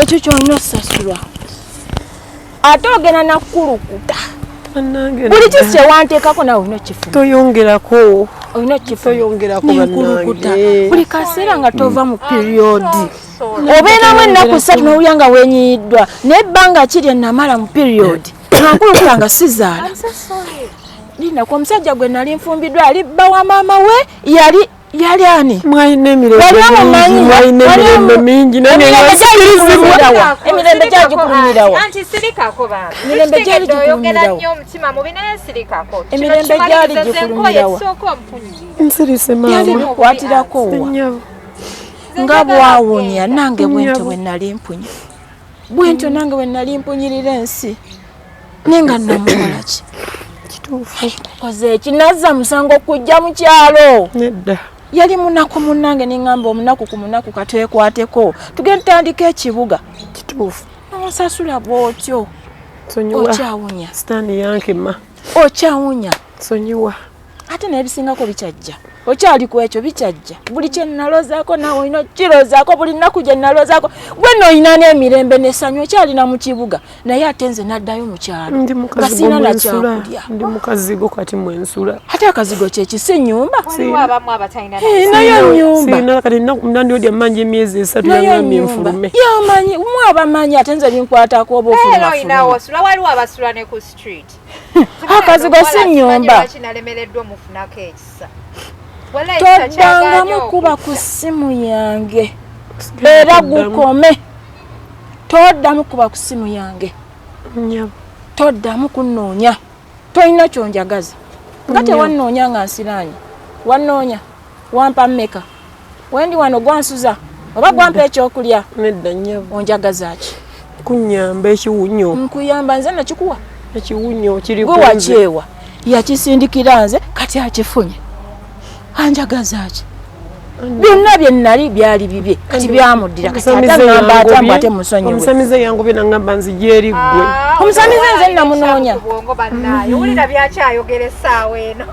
Ekyo ky'olina osasulwa. Ate ogenda nakukulukuta. Buli kisi kye wanteekako naawe olina okukifuna. Toyongerako. Olina okukifuna. Toyongerako Nenkulukuta. bannange. Buli kaseera nga tova mu piriyodi. Obeeramu ennaku ssatu n'owulira nga weenyiyiddwa. Naye ebbanga ki lye namala mu piriyodi? Nga nkulukuta nga sizaala. Linako omusajja gwe nali nfumbiddwa yali bba wa maama we, yali yali ani? Mwalina emirembe mingi, mwalina emirembe mingi, naye Emirembe gyali gikulumirawa. Emirembe gyali gikulumirawa. Anti sirikako bambi. Emirembe gyali Tukitegedde oyogera gikulumirawa. nnyo omutima mubi naye sirikako. Kino Emirembe gyali kimalirize nze nkoye gikulumirawa. sooka ompunyirire. Nsirise Byali maama. bikwatirako wa? Nnyabo. Nga bwawunya nange bwentyo Nnyabo. bwe nali mpunya. Bwentyo nange bwe nali mpunyirira ensi. Naye nga namukola ki? Kituufu. Koze eki nazza musango kujja mu kyalo. Nedda. Yali munaku munnange ne ŋŋamba omunaku ku munaku katwekwateko. Tugende tutandike ekibuga. Kituufu. N'onsasula bw'otyo. Nsonyiwa. Okyawunya. Sitaani yankema. Okyawunya. Nsonyiwa. Ate n'ebisingako bikyajja. Okyali ku ekyo bikyajja. Buli kye nalozaako naawe olina okirozaako, buli nnaku gye nalozaako. Gwe nno olina n'emirembe n'essanyu okyalina mu kibuga. Naye ate nze naddayo mu kyalo. Ndi Nga mukazigo sirina na mwensula. kyakulya. Ndi mukazigo kati mwensula. Ate akazigo kye ki? Si nnyumba? Waliwo abamu abatalina Nayo nnyumba. Sirina kati nandiyodya mmanja emyezi esatu Nayo yangambye nnyumba. nfulume. Yamanyi, mwe abamanyi ate nze binkwatako oba Era ofuluma olina fuluma. wosula, waliwo abasula ne ku street. Akazigo si nnyumba. Lwaki nalemereddwa omufunako ekisa? Walayi ekisa kyagaanye Toddangamu kuba ku okujja. ssimu yange. Era gukome. Toddamu kuba ku ssimu yange. Nnyabo. Toddamu kunnoonya. Tolina ky'onjagaza. Nga tewannoonya nga nsiraanye. Wannoonya. Wampa mmeka? Wendi wano gwansuza oba gwampa ekyokulya? Nedda nnyabo. Onjagaza ki? Kunnyamba ekiwunyo. Nkuyamba nze nakikuwa. Ekiwunyo kiri Gwe ku nze. wakyewa. Yakisindikira nze kati akifunye. Anjagaza ki? Byonna bye nali byali bibye kati byamuddira kati ate aŋŋamba atya mbu ate musonyiwe. Omusamize yangobye n'aŋŋamba nzije eri ggwe. Omusamize nze namunoonya. Bwongo bannaaye owulira byakyayogera essaawa eno.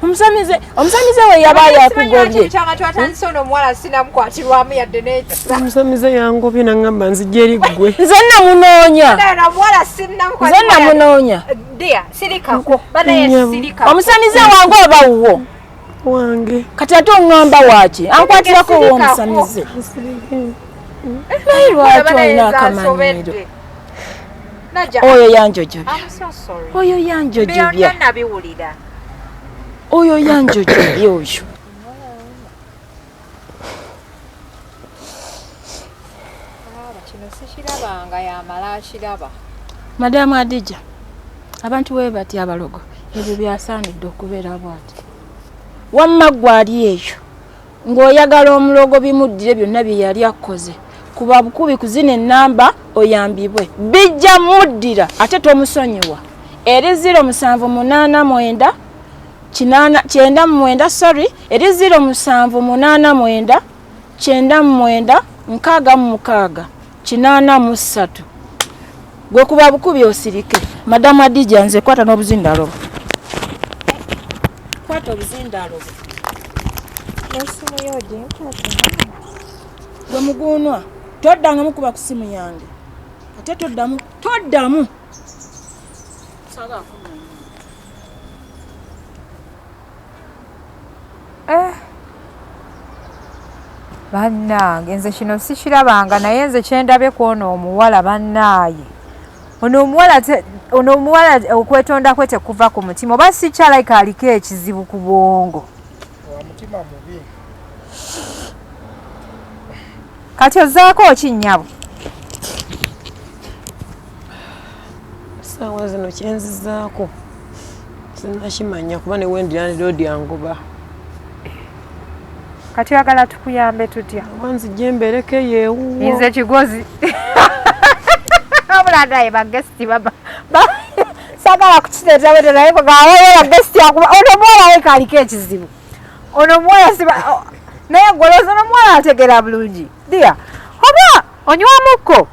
Omusamize omusamize we yaba yakugobye. Kyama twatandise ono omuwala sinamukwatirwamu yadde n'ekisa. Omusamize yangobye n'aŋŋamba nzije eri ggwe. Nze namunoonya. Ono omuwala sinamukwatirwa. Nze namunoonya. Dear, sirikako. Banaye sirikako. Omusamize wange oba wuwo? Wange. Kati ate oŋŋamba waaki? Ankwatirako wo omusamize. Naye lwaki olina akamanyiiro? Oyo yanjojobya. I'm so sorry. Oyo yanjojobya. Byonna nabiwulira. Oyo yanjojobya oyo. Kino sikirabanga yamala akiraba. Madamu Adija, abantu we bati abalogo ebyo byasaanidde okubeera bw'ati. Wamma ggwe ali eyo ng'oyagala omulogo bimuddire byonna bye yali akoze. Kuba bukubi ku zino ennamba oyambibwe. Bijja muddira ate tomusonyiwa. Eri 0789 99 sorry, eri 0789 99 66 83. Gwe kuba bukubi osirike. Madamu Adija nze kwata n'obuzindaalo bwo. Kwata obuzindaalo bwo. N'essimu yo oginkwata. Gwe muguunwa, toddangamu kuba ku ssimu yange. Ate toddamu, toddamu. Bannange nze kino sikirabanga naye nze kyendabye ku ono omuwala bannaaye. Ono omuwala okwetonda kwe tekuva ku mutima oba si kyalaika aliko ekizibu ku bwongo. Wa mutima mubi. Kati ozzaako ki nnyabo? Saawa zino kyenzizaako sinakimanya kuba newendira loodi angoba. Kati oyagala tukuyambe tutya? Oba nzijje mbeereko eyo ewuwo. Nze Kigozi. Wabula naye bagesiti baba sagala kukiteeta bwete naye kugamba bagesiti akuba ono omuwala we kaliko ekizibu. Ono omuwala siba naye gwolowooza ono omuwala ategeera bulungi. Dear, oba onywa mukko?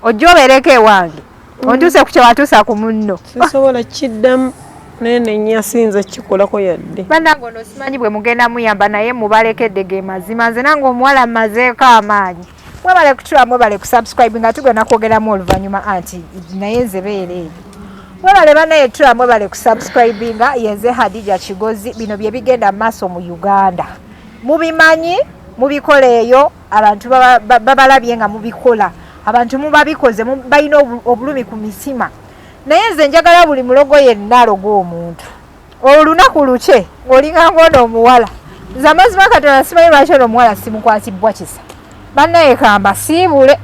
Ojja obeereko ewange. Ontuuse ku kye watuusa ku munno. Sisobola kiddamu naye nenya siyinza kikolako yadde. Bannange ono simanyi bwe mugenda muyamba naye mubalekedde ge mazima. Nze nange omuwala mmazeeko amaanyi. Mwebale kutula, mwebale kusubscribe nga tugenda kwogeramu oluvannyuma anti naye nze beera eyo. Mwebale bannaye tula, mwebale kusubscribinga. Yenze Hadija Kigozi. Bino bye bigenda mu maaso mu Uganda. Mubimanyi, mubikola eyo, abantu babalabye nga mubikola. Abantu mubabikoze, balina obulumi ku mitima. Naye nze njagala buli mulogo yenna aloga omuntu. Olunaku lukye ng'olinga ng'ono omuwala. Nze amazima Katonda simanyi lwaki ono omuwala simukwatibwa kisa. Bannaye kamba siibule.